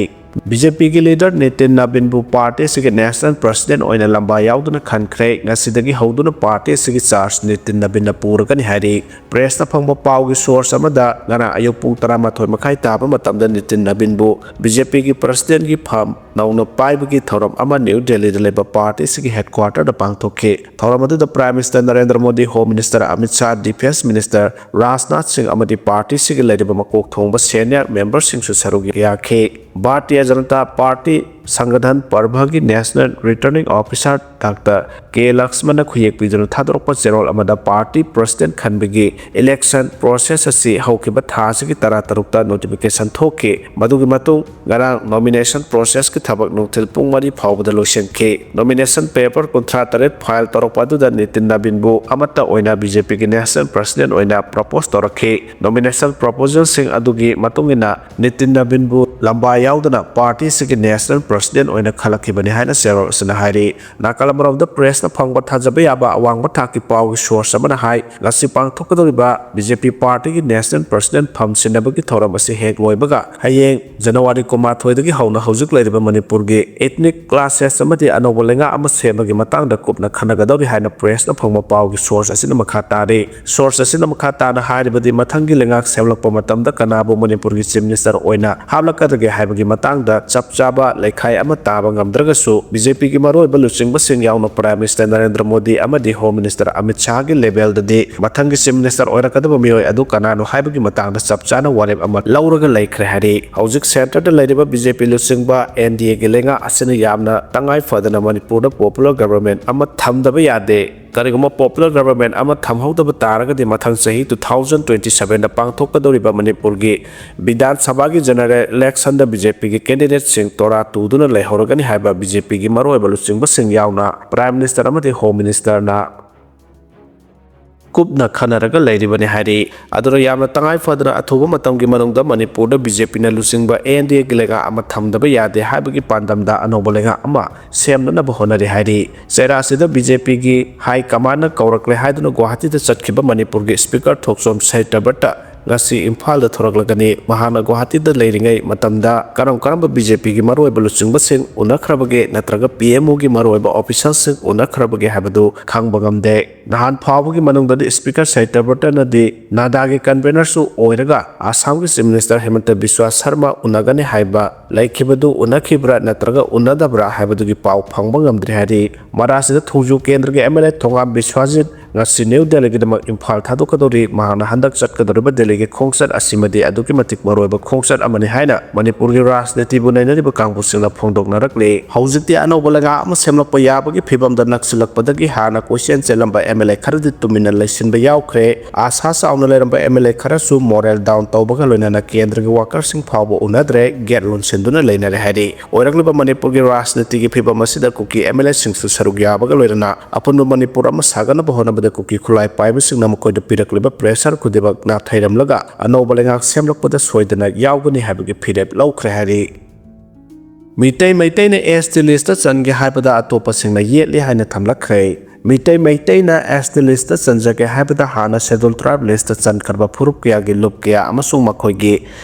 ꯕꯤ ꯖꯦ ꯄꯤꯒꯤ ꯂꯤꯗꯔ ꯅꯤꯇꯤꯟ ꯅꯕꯤꯟꯕꯨ ꯄꯥꯔꯇꯤ ꯑꯁꯤꯒꯤ ꯅꯦꯁꯅꯦꯜ ꯄ꯭ꯔꯁꯤꯗꯦꯟ ꯑꯣꯏꯅ ꯂꯝꯕꯥ ꯌꯥꯎꯗꯨꯅ ꯈꯟꯈ꯭ꯔꯦ꯫ ꯉꯁꯤꯗꯒꯤ ꯍꯧꯗꯨꯅ ꯄꯥꯔꯇꯤ ꯑꯁꯤꯒꯤ ꯆꯥꯔꯖ ꯅꯤꯇꯤꯟ ꯅꯕꯤꯟꯅ ꯄꯨꯔꯒꯅꯤ ꯍꯥꯏꯔꯤ꯫ ꯄ꯭ꯔꯦꯁꯇ ꯐꯪꯕ ꯄꯥꯎꯒꯤ ꯁꯣꯔꯁ ꯑꯃꯗ ꯉꯔꯥꯡ ꯑꯌꯨꯛ ꯄꯨꯡ ꯇꯔꯥꯃꯥꯊꯣꯏ ꯃꯈꯥꯏ ꯇꯥꯕ ꯃꯇꯝꯗ ꯅꯤꯇꯤꯟ ꯅꯕꯤꯟꯕꯨ ꯕꯤ ꯖꯦ ꯄꯤꯒꯤ ꯄ꯭ꯔꯁꯤꯗꯦꯟꯒꯤ ꯐꯝ ꯅꯧꯅ ꯄꯥꯏꯕꯒꯤ ꯊꯧꯔꯝ ꯑꯃ ꯅ꯭ꯌꯨ ꯗꯦꯜꯂꯤꯗ ꯂꯩꯕ ꯄꯥꯔꯇꯤ ꯑꯁꯤꯒꯤ ꯍꯦꯗꯀ꯭ꯋꯥꯇꯔꯗ ꯄꯥꯡꯊꯣꯛꯈꯤ꯫ ꯊꯧꯔꯝ ꯑꯗꯨꯗ prime minister Narendra Modi, home minister Amit Shah, defence minister Rajnath ꯁꯤꯡ ꯑꯃꯗꯤ ꯄꯥꯔꯇꯤꯁꯤꯒꯤ ꯂꯩꯔꯤꯕ ꯃꯀꯣꯛ ꯊꯣꯡꯕ ꯁꯦꯅꯤꯌꯔ ꯃꯦꯝꯕꯔꯁꯤꯡꯁꯨ ꯁꯔꯨꯛ ꯌꯥꯈꯤ꯫ Bharatiya Janata party ꯁꯪꯒꯊꯟ ꯄꯔꯚꯒꯤ national returning officer ꯊꯥꯛꯇ ꯀꯦ ꯂꯛꯁꯃꯟꯅ ꯈꯨꯌꯦꯛ ꯄꯤꯗꯨꯅ ꯊꯥꯗꯣꯔꯛꯄ ꯆꯦꯔꯣꯜ ꯑꯃꯗ party president ꯈꯟꯕꯒꯤ election process ꯑꯁꯤ ꯍꯧꯈꯤꯕ ꯊꯥ ꯑꯁꯤꯒꯤ ꯇꯔꯥ ꯇꯔꯨꯛꯇ notification ꯊꯣꯛꯈꯤ꯫ ꯃꯗꯨꯒꯤ ꯃꯇꯨꯡ ꯉꯔꯥꯡ nomination processꯀꯤ ꯊꯕꯛ ꯅꯨꯡꯊꯤꯜ ꯄꯨꯡ ꯃꯔꯤ ꯐꯥꯎꯕꯗ ꯂꯣꯏꯁꯤꯟꯈꯤ꯫ Nomination paper ꯀꯨꯟꯊ꯭ꯔꯥ ꯇꯔꯦꯠ file ꯇꯧꯔꯛꯄ ꯑꯗꯨꯗ ꯅꯤꯇꯤꯟ ꯅꯕꯤꯟꯕꯨ ꯑꯃꯠꯇ ꯑꯣꯏꯅ BJPꯒꯤ national president ꯑꯣꯏꯅ propose ꯇꯧꯔꯛꯈꯤ꯫ Nomination proposalꯁꯤꯡ ꯑꯗꯨꯒꯤ ꯃꯇꯨꯡ ꯏꯟꯅ ꯅꯤꯇꯤꯟ ꯅꯕꯤꯟꯕꯨ ꯂꯝꯕꯥ ꯌꯥꯎꯗꯅ party ꯑꯁꯤꯒꯤ national president ꯑꯣꯏꯅ ꯈꯜꯂꯛꯈꯤꯕꯅꯤ ꯍꯥꯏꯅ ꯆꯦꯔꯣꯜ ꯑꯁꯤꯅ ꯍꯥꯏꯔꯤ꯫ ꯅꯥꯀꯜ ꯑꯃꯔꯣꯝꯗ pressꯅ ꯐꯪꯕ ꯊꯥꯖꯕ ꯌꯥꯕ ꯑꯋꯥꯡꯕ ꯊꯥꯛꯀꯤ ꯄꯥꯎꯒꯤ source ꯑꯃꯅ ꯍꯥꯏ, ꯉꯁꯤ ꯄꯥꯡꯊꯣꯛꯀꯗꯧꯔꯤꯕ BJP partyꯒꯤ national president ꯐꯝ ꯁꯤꯟꯅꯕꯒꯤ ꯊꯧꯔꯝ ꯑꯁꯤ ꯍꯦꯛ ꯂꯣꯏꯕꯒ ꯍꯌꯦꯡ January ꯀꯨꯟꯃꯥꯊꯣꯏꯗꯒꯤ ꯍꯧꯅ ꯍꯧꯖꯤꯛ ꯂꯩꯔꯤꯕ ꯃꯅꯤꯄꯨꯔꯒꯤ ethnic clashes ꯑꯃꯗꯤ ꯑꯅꯧꯕ ꯂꯩꯉꯥꯛ ꯑꯃ ꯁꯦꯝꯕꯒꯤ ꯃꯇꯥꯡꯗ ꯀꯨꯞꯅ ꯈꯟꯅꯒꯗꯧꯔꯤ ꯍꯥꯏꯅ pressꯅ ꯐꯪꯕ ꯄꯥꯎꯒꯤ source ꯑꯁꯤꯅ ꯃꯈꯥ ꯇꯥꯔꯤ꯫ Source ꯑꯁꯤꯅ ꯃꯈꯥ ꯇꯥꯅ ꯍꯥꯏꯔꯤꯕꯗꯤ ꯃꯊꯪꯒꯤ ꯂꯩꯉꯥꯛ ꯁꯦꯝꯂꯛꯄ ꯃꯇꯝꯗ ꯀꯅꯥꯕꯨ ꯃꯅꯤꯄꯨꯔꯒꯤ chief minister ꯑꯣꯏꯅ ꯍꯥꯞꯂꯛꯀꯗꯒꯦ ꯍꯥꯏꯕꯒꯤ ꯃꯇꯥꯡꯗ ꯆꯞ ꯆꯥꯕ ꯂꯩꯈꯥꯏ ꯑꯃ ꯇꯥꯕ ꯉꯝꯗ꯭ꯔꯒꯁꯨ BJPꯒꯤ ꯃꯔꯨꯑꯣꯏꯕ ꯂꯨꯆꯤꯡꯕꯁꯤꯡ ꯌꯥꯎꯅ Prime Minister ꯅꯔꯦꯟꯗ꯭ꯔ ꯃꯣꯗꯤ ꯑꯃꯗꯤ Home Minister ꯑꯃꯤꯠ ꯁꯥꯍꯒꯤ levelꯗꯗꯤ ꯃꯊꯪꯒꯤ chief minister ꯑꯣꯏꯔꯛꯀꯗꯕ ꯃꯤꯑꯣꯏ ꯑꯗꯨ ꯀꯅꯥꯅꯣ ꯍꯥꯏꯕꯒꯤ ꯃꯇꯥꯡꯗ ꯆꯞ ꯆꯥꯅ ꯋꯥꯔꯦꯞ ꯑꯃ ꯂꯧꯔꯒ ꯂꯩꯈ꯭ꯔꯦ ꯍꯥꯏꯔꯤ꯫ ꯍꯧꯖꯤꯛ centreꯗ ꯂꯩꯔꯤꯕ BJP ꯂꯨꯆꯤꯡꯕ NDAꯒꯤ ꯂꯩꯉꯥꯛ ꯑꯁꯤꯅ ꯌꯥꯝꯅ ꯇꯉꯥꯏ ꯐꯗꯅ ꯃꯅꯤꯄꯨꯔꯗ popular government ꯑꯃ ꯊꯝꯗꯕ ꯌꯥꯗꯦ꯫ ꯀꯔꯤꯒꯨꯝꯕ popular government ꯑꯃ ꯊꯝꯍꯧꯗꯕ ꯇꯥꯔꯒꯗꯤ ꯃꯊꯪ ꯆꯍꯤ two thousand twenty sevenꯗ ꯄꯥꯡꯊꯣꯛꯀꯗꯧꯔꯤꯕ ꯃꯅꯤꯄꯨꯔꯒꯤ ꯕꯤꯙꯥꯟ ꯁꯚꯥꯒꯤ general electionꯗ BJPꯒꯤ candidateꯁꯤꯡ ꯇꯣꯔꯥ ꯇꯨꯗꯨꯅ ꯂꯩꯍꯧꯔꯒꯅꯤ ꯍꯥꯏꯕ BJPꯒꯤ ꯃꯔꯨꯑꯣꯏꯕ ꯂꯨꯆꯤꯡꯕꯁꯤꯡ ꯌꯥꯎꯅ Prime Minister ꯑꯃꯗꯤ Home Ministerꯅ ꯀꯨꯞꯅ ꯈꯟꯅꯔꯒ ꯂꯩꯔꯤꯕꯅꯤ ꯍꯥꯏꯔꯤ꯫ ꯑꯗꯨꯅ ꯌꯥꯝꯅ ꯇꯉꯥꯏ ꯐꯗꯅ ꯑꯊꯨꯕ ꯃꯇꯝꯒꯤ ꯃꯅꯨꯡꯗ ꯃꯅꯤꯄꯨꯔꯗ BJPꯅ ꯂꯨꯆꯤꯡꯕ NDAꯒꯤ ꯂꯩꯉꯥꯛ ꯑꯃ ꯊꯝꯗꯕ ꯌꯥꯗꯦ ꯍꯥꯏꯕꯒꯤ ꯄꯥꯟꯗꯝꯗ ꯑꯅꯧꯕ ꯂꯩꯉꯥꯛ ꯑꯃ ꯁꯦꯝꯅꯅꯕ ꯍꯣꯠꯅꯔꯤ ꯍꯥꯏꯔꯤ꯫ ꯆꯩꯔꯥꯁꯤꯗ BJPꯒꯤ high commandꯅ ꯀꯧꯔꯛꯂꯦ ꯍꯥꯏꯗꯨꯅ ꯒꯨꯋꯥꯍꯥꯇꯤꯗ ꯆꯠꯈꯤꯕ ꯃꯅꯤꯄꯨꯔꯒꯤ Speaker ꯊꯣꯛꯆꯣꯝ ꯁꯍꯤꯇꯕ꯭ꯔꯇ ꯉꯁꯤ ꯏꯝꯐꯥꯜꯗ ꯊꯣꯔꯛꯂꯒꯅꯤ꯫ ꯃꯍꯥꯛꯅ ꯒꯨꯋꯥꯍꯥꯇꯤꯗ ꯂꯩꯔꯤꯉꯩ ꯃꯇꯝꯗ ꯀꯔꯝ ꯀꯔꯝꯕ BJPꯒꯤ ꯃꯔꯨꯑꯣꯏꯕ ꯂꯨꯆꯤꯡꯕꯁꯤꯡ ꯎꯅꯈ꯭ꯔꯕꯒꯦ ꯅꯠꯇ꯭ꯔꯒ PMOꯒꯤ ꯃꯔꯨꯑꯣꯏꯕ officialꯁꯤꯡ ꯎꯅꯈ꯭ꯔꯕꯒꯦ ꯍꯥꯏꯕꯗꯨ ꯈꯪꯕ ꯉꯝꯗꯦ꯫ ꯅꯍꯥꯟ ꯐꯥꯎꯕꯒꯤ ꯃꯅꯨꯡꯗꯗꯤ Speaker ꯁꯍꯤꯇꯕ꯭ꯔꯇꯅꯗꯤ NADAꯒꯤ convenerꯁꯨ ꯑꯣꯏꯔꯒ ꯑꯁꯥꯝꯒꯤ Chief Minister ꯍꯤꯃꯟꯇ ꯕꯤꯁ꯭ꯋꯥ ꯁꯔꯃ ꯎꯅꯒꯅꯤ ꯍꯥꯏꯕ ꯂꯩꯈꯤꯕꯗꯨ ꯎꯅꯈꯤꯕ꯭ꯔꯥ ꯅꯠꯇ꯭ꯔꯒ ꯎꯅꯗꯕ꯭ꯔꯥ ꯍꯥꯏꯕꯗꯨꯒꯤ ꯄꯥꯎ ꯐꯪꯕ ꯉꯝꯗ꯭ꯔꯤ ꯍꯥꯏꯔꯤ꯫ ꯃꯔꯥꯁꯤꯗ ꯊꯣꯡꯖꯨ ꯀꯦꯟꯗ꯭ꯔꯒꯤ MLA ꯊꯣꯉꯥꯝ ꯕꯤꯁ꯭ꯋꯥꯖꯤꯠ ꯉꯁꯤ ꯅ꯭ꯌꯨ ꯗꯦꯜꯂꯤꯒꯤꯗꯃꯛ ꯏꯝꯐꯥꯜ ꯊꯥꯗꯣꯛꯀꯗꯧꯔꯤ꯫ ꯃꯍꯥꯛꯅ ꯍꯟꯗꯛ ꯆꯠꯀꯗꯧꯔꯤꯕ ꯗꯦꯜꯂꯤꯒꯤ ꯈꯣꯡꯆꯠ ꯑꯁꯤꯃꯗꯤ ꯑꯗꯨꯛꯀꯤ ꯃꯇꯤꯛ ꯃꯔꯨꯑꯣꯏꯕ ꯈꯣꯡꯆꯠ ꯑꯃꯅꯤ ꯍꯥꯏꯅ ꯃꯅꯤꯄꯨꯔꯒꯤ ꯔꯥꯖꯅꯤꯇꯤꯕꯨ ꯅꯩꯅꯔꯤꯕ ꯀꯥꯡꯕꯨꯁꯤꯡꯅ ꯐꯣꯡꯗꯣꯛꯅꯔꯛꯂꯤ꯫ ꯍꯧꯖꯤꯛꯇꯤ ꯑꯅꯧꯕ ꯂꯩꯉꯥꯛ ꯑꯃ ꯁꯦꯝꯂꯛꯄ ꯌꯥꯕꯒꯤ ꯐꯤꯕꯝꯗ ꯅꯛꯁꯤꯜꯂꯛꯄꯗꯒꯤ ꯍꯥꯟꯅ ꯀꯣꯏꯆꯦꯟ ꯆꯦꯜꯂꯝꯕ ꯑꯦꯝ ꯑꯦꯜ ꯑꯦ ꯈꯔꯗꯤ ꯇꯨꯃꯤꯟꯅ ꯂꯩꯁꯤꯟꯕ ꯌꯥꯎꯈ꯭ꯔꯦ꯫ ꯑꯥꯁꯥ ꯆꯥꯎꯅ ꯂꯩꯔꯝꯕ ꯑꯦꯝ ꯑꯦꯜ ꯑꯦ ꯈꯔꯁꯨ ꯃꯣꯔꯦꯜ ꯗꯥꯎꯟ ꯇꯧꯕꯒ ꯂꯣꯏꯅꯅ ꯀꯦꯟꯗ꯭ꯔꯒꯤ ꯋꯥꯀꯔꯁꯤꯡ ꯐꯥꯎꯕ ꯎꯅꯗ꯭ꯔꯦ, ꯒꯦꯠ ꯂꯣꯟꯁꯤꯟꯗꯨꯅ ꯂꯩꯅꯔꯦ ꯍꯥꯏꯔꯤ꯫ ꯑꯣꯏꯔꯛꯂꯤꯕ ꯃꯅꯤꯄꯨꯔꯒꯤ ꯔꯥꯖꯅꯤꯇꯤꯒꯤ ꯐꯤꯕꯝ ꯑꯁꯤꯗ ꯀꯨꯀꯤ ꯑꯦꯝ ꯑꯦꯜ ꯑꯦꯁꯤꯡꯁꯨ ꯁꯔꯨꯛ ꯌꯥꯕꯒ ꯂꯣꯏꯅꯅ ꯑꯄꯨꯟꯕ ꯃꯅꯤꯄꯨꯔ ꯑꯃ ꯁꯥꯒꯠꯅꯕ ꯍꯣꯠꯅꯕꯗ ꯀꯨꯀꯤ ꯈꯨꯠꯂꯥꯏ ꯄꯥꯏꯕꯁꯤꯡꯅ ꯃꯈꯣꯏꯗ ꯄꯤꯔꯛꯂꯤꯕ ꯄ꯭ꯔꯦꯁꯔ ꯈꯨꯗꯤꯡꯃꯛ ꯅꯥꯊꯩꯔꯝꯂꯒ ꯑꯅꯧꯕ ꯂꯩꯉꯥꯛ ꯁꯦꯝꯂꯛꯄꯗ ꯁꯣꯏꯗꯅ ꯌꯥꯎꯒꯅꯤ ꯍꯥꯏꯕꯒꯤ ꯐꯤꯔꯦꯞ ꯂꯧꯈ꯭ꯔꯦ ꯍꯥꯏꯔꯤ꯫ ꯃꯤꯇꯩ ꯃꯩꯇꯩꯅ ꯑꯦꯁ ꯇꯤ ꯂꯤꯁꯇ ꯆꯟꯒꯦ ꯍꯥꯏꯕꯗ ꯑꯇꯣꯞꯄꯁꯤꯡꯅ ꯌꯦꯠꯂꯤ ꯍꯥꯏꯅ ꯊꯝꯂꯛꯈ꯭ꯔꯦ꯫ ꯃꯤꯇꯩ ꯃꯩꯇꯩꯅ ꯑꯦꯁ ꯇꯤ ꯂꯤꯁꯇ ꯆꯟꯖꯒꯦ ꯍꯥꯏꯕꯗ ꯍꯥꯟꯅ ꯁꯦꯗꯨꯜ ꯇ꯭ꯔꯥꯏꯕ ꯂꯤꯁꯇ ꯆꯟꯈ꯭ꯔꯕ ꯐꯨꯔꯨꯞ ꯀꯌꯥꯒꯤ ꯂꯨꯞ ꯀꯌꯥ ꯑꯃꯁꯨꯡ ꯃꯈꯣꯏꯒꯤ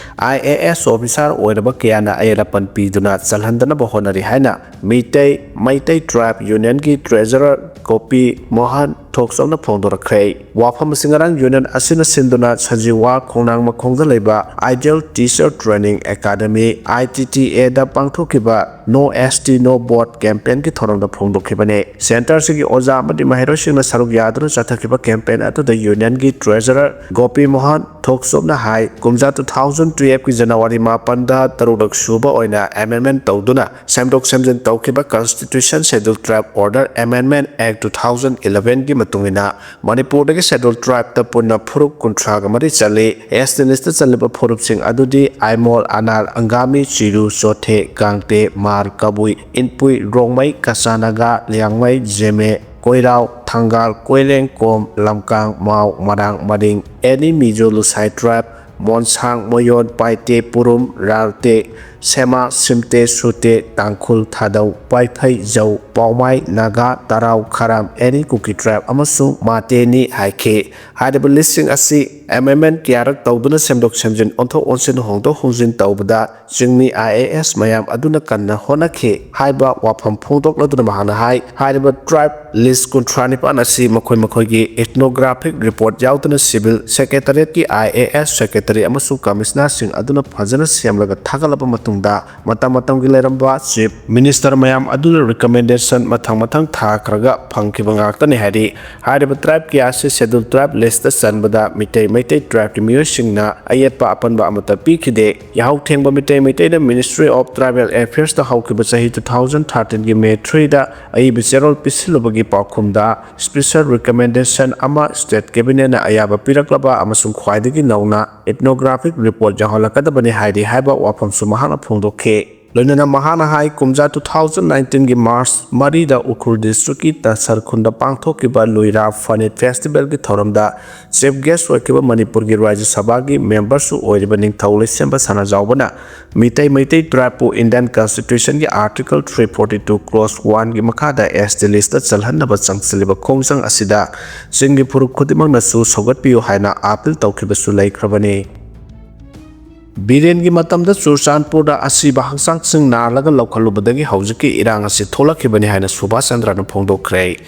ꯑꯥꯏ ꯑꯦ ꯑꯦꯁ ꯑꯣꯐꯤꯁꯥꯔ ꯑꯣꯏꯔꯕ ꯀꯌꯥꯅ ꯑꯌꯦꯠ ꯑꯄꯟ ꯄꯤꯗꯨꯅ ꯆꯜꯍꯟꯗꯅꯕ ꯍꯣꯠꯅꯔꯤ ꯍꯥꯏꯅ ꯃꯤꯇꯩ ꯃꯩꯇꯩ ꯇ꯭ꯔꯥꯏꯕ ꯌꯨꯅꯤꯌꯟꯒꯤ ꯇ꯭ꯔꯦꯖꯔꯔ ꯒꯣꯄꯤ ꯃꯣꯍꯟ ꯊꯣꯛꯆꯧꯅ ꯐꯣꯡꯗꯣꯔꯛꯈ꯭ꯔꯦ꯫ ꯋꯥꯐꯝ ꯑꯁꯤ ꯉꯔꯥꯡ ꯌꯨꯅꯤꯌꯟ ꯑꯁꯤꯅ ꯁꯤꯟꯗꯨꯅ ꯁꯖꯤꯋꯥ ꯈꯣꯡꯅꯥꯡ ꯃꯈꯣꯡꯗ ꯂꯩꯕ ꯑꯥꯏꯗꯤꯌꯦꯜ ꯇꯤꯆꯔ ꯇ꯭ꯔꯦꯅꯤꯡ ꯑꯦꯀꯥꯗꯃꯤ, ꯑꯥꯏ ꯇꯤ ꯇꯤ ꯑꯦꯗ ꯄꯥꯡꯊꯣꯛꯈꯤꯕ ꯅꯣ ꯑꯦꯁ ꯇꯤ ꯅꯣ ꯚꯣꯠ ꯀꯦꯝꯄꯦꯟꯒꯤ ꯊꯧꯔꯝꯗ ꯐꯣꯡꯗꯣꯛꯈꯤꯕꯅꯤ꯫ ꯁꯦꯟꯇꯔꯁꯤꯒꯤ ꯑꯣꯖꯥ ꯑꯃꯗꯤ ꯃꯍꯩꯔꯣꯏꯁꯤꯡꯅ ꯁꯔꯨꯛ ꯌꯥꯗꯨꯅ ꯆꯠꯊꯈꯤꯕ ꯀꯦꯝꯄꯦꯟ ꯑꯗꯨꯗ ꯌꯨꯅꯤꯌꯟꯒꯤ ꯇ꯭ꯔꯦꯖꯔꯔ ꯒꯣꯄꯤ ꯃꯣꯍꯟ ꯊꯣꯛꯆꯣꯞꯅ ꯍꯥꯏ, ꯀꯨꯝꯖꯥ ꯇꯨ ꯊꯥꯎꯖꯟ ꯇꯨꯌꯦꯜꯐꯀꯤ ꯖꯅꯋꯥꯔꯤ ꯃꯥꯄꯟꯗ ꯇꯔꯨꯛꯂꯛ ꯁꯨꯕ ꯑꯣꯏꯅ ꯑꯦꯃꯦꯟꯃꯦꯟ ꯇꯧꯗꯨꯅ ꯁꯦꯝꯗꯣꯛ ꯁꯦꯝꯖꯤꯟ ꯇꯧꯈꯤꯕ Constitution Schedule Tribe Order Amendment Act two thousand elevenꯒꯤ ꯃꯇꯨꯡ ꯏꯟꯅ ꯃꯅꯤꯄꯨꯔꯗꯒꯤ ꯁꯦꯗꯨꯜ ꯇ꯭ꯔꯥꯏꯕꯇ ꯄꯨꯟꯅ ꯐꯨꯔꯨꯞ ꯀꯨꯟꯊ꯭ꯔꯥꯒ ꯃꯔꯤ ꯆꯜꯂꯤ꯫ ꯑꯦꯁ ꯇꯤ ꯂꯤꯁꯇ ꯆꯜꯂꯤꯕ ꯐꯨꯔꯨꯞꯁꯤꯡ ꯑꯗꯨꯗꯤ ꯑꯥꯏꯃꯣꯜ, ꯑꯅꯥꯜ, ꯑꯪꯒꯥꯃꯤ, ꯆꯤꯔꯨ, ꯆꯣꯊꯦ, ꯒꯥꯡꯇꯦ, ꯃꯥꯔ, ꯀꯕꯨꯏ, ꯏꯟꯄꯨꯏ, ꯔꯣꯡꯃꯩ, ꯀꯆꯥ ꯅꯥꯒꯥ, ꯂꯤꯌꯥꯡꯃꯩ, ꯖꯦꯃꯦ, ꯀꯣꯏꯔꯥꯎ, ꯊꯪꯒꯥꯜ, ꯀꯣꯏꯂꯦꯡ, ꯀꯣꯝ, ꯂꯝꯀꯥꯡ, ꯃꯥꯎ, ꯃꯔꯥꯡ, ꯃꯔꯤꯡ, ꯑꯦꯅꯤ, ꯃꯤꯖꯣ, ꯂꯨꯁꯥꯏ ꯇ꯭ꯔꯥꯏꯕ, ꯃꯣꯟꯁꯥꯡ, ꯃꯣꯌꯣꯟ, ꯄꯥꯏꯇꯦ, ꯄꯨꯔꯨꯝ, ꯔꯥꯜꯇꯦ, ꯁꯦꯃꯥ, ꯁꯤꯝꯇꯦ, ꯁꯨꯇꯦ, ꯇꯥꯡꯈꯨꯜ, ꯊꯥꯗꯧ, ꯄꯥꯏꯐꯩ, ꯖꯧ, ꯄꯥꯎꯃꯥꯏ, ꯅꯥꯒꯥ, ꯇꯔꯥꯎ, ꯈꯥꯔꯥꯝ, ꯑꯦꯅꯤ ꯀꯨꯀꯤ ꯇ꯭ꯔꯥꯏꯕ ꯑꯃꯁꯨꯡ ꯃꯥꯇꯦꯅꯤ ꯍꯥꯏꯈꯤ꯫ ꯍꯥꯏꯔꯤꯕ ꯂꯤꯁꯁꯤꯡ ꯑꯁꯤ ꯑꯦꯃꯦꯟꯃꯦꯟ ꯀꯌꯥꯔꯛ ꯇꯧꯗꯨꯅ ꯁꯦꯝꯗꯣꯛ ꯁꯦꯝꯖꯤꯟ, ꯑꯣꯟꯊꯣꯛ ꯑꯣꯟꯁꯤꯟ, ꯍꯣꯡꯗꯣꯛ ꯍꯣꯡꯖꯤꯟ ꯇꯧꯕꯗ ꯆꯤꯡꯃꯤ ꯑꯥꯏ ꯑꯦ ꯑꯦꯁ ꯃꯌꯥꯝ ꯑꯗꯨꯅ ꯀꯟꯅ ꯍꯣꯠꯅꯈꯤ꯫ ꯍꯥꯏꯕ ꯋꯥꯐꯝ ꯐꯣꯡꯗꯣꯛꯂꯗꯨꯅ ꯃꯍꯥꯛꯅ ꯍꯥꯏ, ꯍꯥꯏꯔꯤꯕ ꯇ꯭ꯔꯥꯏꯕ ꯂꯤꯁ ꯀꯨꯟꯊ꯭ꯔꯥ ꯅꯤꯄꯥꯟ ꯑꯁꯤ ꯃꯈꯣꯏ ꯃꯈꯣꯏꯒꯤ ꯏꯊꯅꯣꯒ꯭ꯔꯥꯐꯤꯛ ꯔꯤꯄꯣꯔꯠ ꯌꯥꯎꯗꯅ ꯁꯤꯚꯤꯜ ꯁꯦꯀ꯭ꯔꯦꯇꯔꯤꯌꯦꯠꯀꯤ I A S secretary secretary ꯑꯃꯁꯨꯡ ꯀꯃꯤꯁꯅꯔꯁꯤꯡ ꯑꯗꯨꯅ ꯐꯖꯅ ꯁꯦꯝꯂꯒ ꯊꯥꯒꯠꯂꯕ ꯃꯇꯨꯡꯗ, ꯃꯇꯝ ꯃꯇꯝꯒꯤ ꯂꯩꯔꯝꯕ ꯆꯤꯐ ꯃꯤꯅꯤꯁꯇꯔ ꯃꯌꯥꯝ ꯑꯗꯨꯅ ꯔꯤꯀꯃꯦꯟꯗꯦꯁꯟ ꯃꯊꯪ ꯃꯊꯪ ꯊꯥꯈ꯭ꯔꯒ ꯐꯪꯈꯤꯕ ꯉꯥꯛꯇꯅꯤ ꯍꯥꯏꯔꯤ꯫ ꯍꯥꯏꯔꯤꯕ ꯇ꯭ꯔꯥꯏꯕ ꯀꯌꯥ ꯑꯁꯤ ꯁꯦꯗ꯭ꯌꯨꯜ ꯇ꯭ꯔꯥꯏꯕ ꯂꯤꯁꯇ ꯆꯟꯕꯗ ꯃꯤꯇꯩ ꯃꯩꯇꯩ ꯇ꯭ꯔꯥꯏꯕꯀꯤ ꯃꯤꯑꯣꯏꯁꯤꯡꯅ ꯑꯌꯦꯠꯄ ꯑꯄꯟꯕ ꯑꯃꯠꯇ ꯄꯤꯈꯤꯗꯦ꯫ ꯌꯥꯍꯧ ꯊꯦꯡꯕ ꯃꯤꯇꯩ ꯃꯩꯇꯩꯅ ꯃꯤꯅꯤꯁꯇ꯭ꯔꯤ ꯑꯣꯐ ꯇ꯭ꯔꯥꯏꯕꯦꯜ ꯑꯦꯐꯤꯌꯔꯁꯇ ꯍꯧꯈꯤꯕ ꯆꯍꯤ two thousand thirteenꯒꯤ ꯃꯦ threeꯗ ꯑꯏꯕ ꯆꯦꯔꯣꯜ ꯄꯤꯁꯤꯜꯂꯨꯕꯒꯤ ꯄꯥꯎꯈꯨꯝꯗ, ꯁ꯭ꯄꯦꯁꯦꯜ ꯔꯤꯀꯃꯦꯟꯗꯦꯁꯟ ꯑꯃ ꯁ꯭ꯇꯦꯠ ꯀꯦꯕꯤꯅꯦꯠꯅ ꯑꯌꯥꯕ ꯄꯤꯔꯛꯂꯕ ꯑꯃꯁꯨꯡ ꯈ꯭ꯋꯥꯏꯗꯒꯤ ꯅꯧꯅ ꯏꯊꯅꯣꯒ꯭ꯔꯥꯐꯤꯛ ꯔꯤꯄꯣꯔꯠ ꯌꯥꯎꯍꯜꯂꯛꯀꯗꯕꯅꯤ ꯍꯥꯏꯔꯤ ꯍꯥꯏꯕ ꯋꯥꯐꯝꯁꯨ ꯃꯍꯥꯛꯅ ꯐꯣꯡꯗꯣꯛꯈꯤ꯫ ꯂꯣꯏꯅꯅ ꯃꯍꯥꯛꯅ ꯍꯥꯏ, ꯀꯨꯝꯖꯥ two thousand nineteenꯒꯤ ꯃꯥꯔꯆ ꯃꯔꯤꯗ ꯎꯈ꯭ꯔꯨꯜ ꯗꯤꯁꯇ꯭ꯔꯤꯛꯀꯤ ꯇꯁꯔꯈꯨꯟꯗ ꯄꯥꯡꯊꯣꯛꯈꯤꯕ ꯂꯨꯏꯔꯥ ꯐꯅꯤꯠ ꯐꯦꯁꯇꯤꯚꯦꯜꯒꯤ ꯊꯧꯔꯝꯗ ꯆꯤꯐ ꯒꯦꯁ ꯑꯣꯏꯈꯤꯕ ꯃꯅꯤꯄꯨꯔꯒꯤ ꯔꯥꯖ꯭ꯌ ꯁꯚꯥꯒꯤ ꯃꯦꯝꯕꯔꯁꯨ ꯑꯣꯏꯔꯤꯕ ꯅꯤꯡꯊꯧ ꯂꯩꯁꯦꯝꯕ ꯁꯅꯥꯖꯥꯎꯕꯅ ꯃꯤꯇꯩ ꯃꯩꯇꯩ ꯇ꯭ꯔꯥꯏꯕꯄꯨ ꯏꯟꯗꯤꯌꯟ ꯀꯟꯁꯇꯤꯇ꯭ꯌꯨꯁꯟꯒꯤ article three forty two clause oneꯒꯤ ꯃꯈꯥꯗ ꯑꯦꯁ ꯇꯤ ꯂꯤꯁꯇ ꯆꯜꯍꯟꯅꯕ ꯆꯪꯁꯤꯜꯂꯤꯕ ꯈꯣꯡꯖꯪ ꯑꯁꯤꯗ ꯆꯤꯡꯒꯤ ꯐꯨꯔꯨꯞ ꯈꯨꯗꯤꯡꯃꯛꯅꯁꯨ ꯁꯧꯒꯠꯄꯤꯌꯨ ꯍꯥꯏꯅ ꯑꯥꯄꯤꯜ ꯇꯧꯈꯤꯕꯁꯨ ꯂꯩꯈ꯭ꯔꯕꯅꯤ꯫ ꯕꯤꯔꯦꯟꯒꯤ ꯃꯇꯝꯗ ꯆꯨꯔꯆꯥꯟꯄꯨꯔꯗ ꯑꯁꯤꯕ ꯍꯛꯆꯥꯡꯁꯤꯡ ꯅꯥꯜꯂꯒ ꯂꯧꯈꯠꯂꯨꯕꯗꯒꯤ ꯍꯧꯖꯤꯛꯀꯤ ꯏꯔꯥꯡ ꯑꯁꯤ ꯊꯣꯛꯂꯛꯈꯤꯕꯅꯤ ꯍꯥꯏꯅ ꯁꯨꯚꯥꯁ ꯆꯟꯗ꯭ꯔꯅ ꯐꯣꯡꯗꯣꯛꯈ꯭ꯔꯦ꯫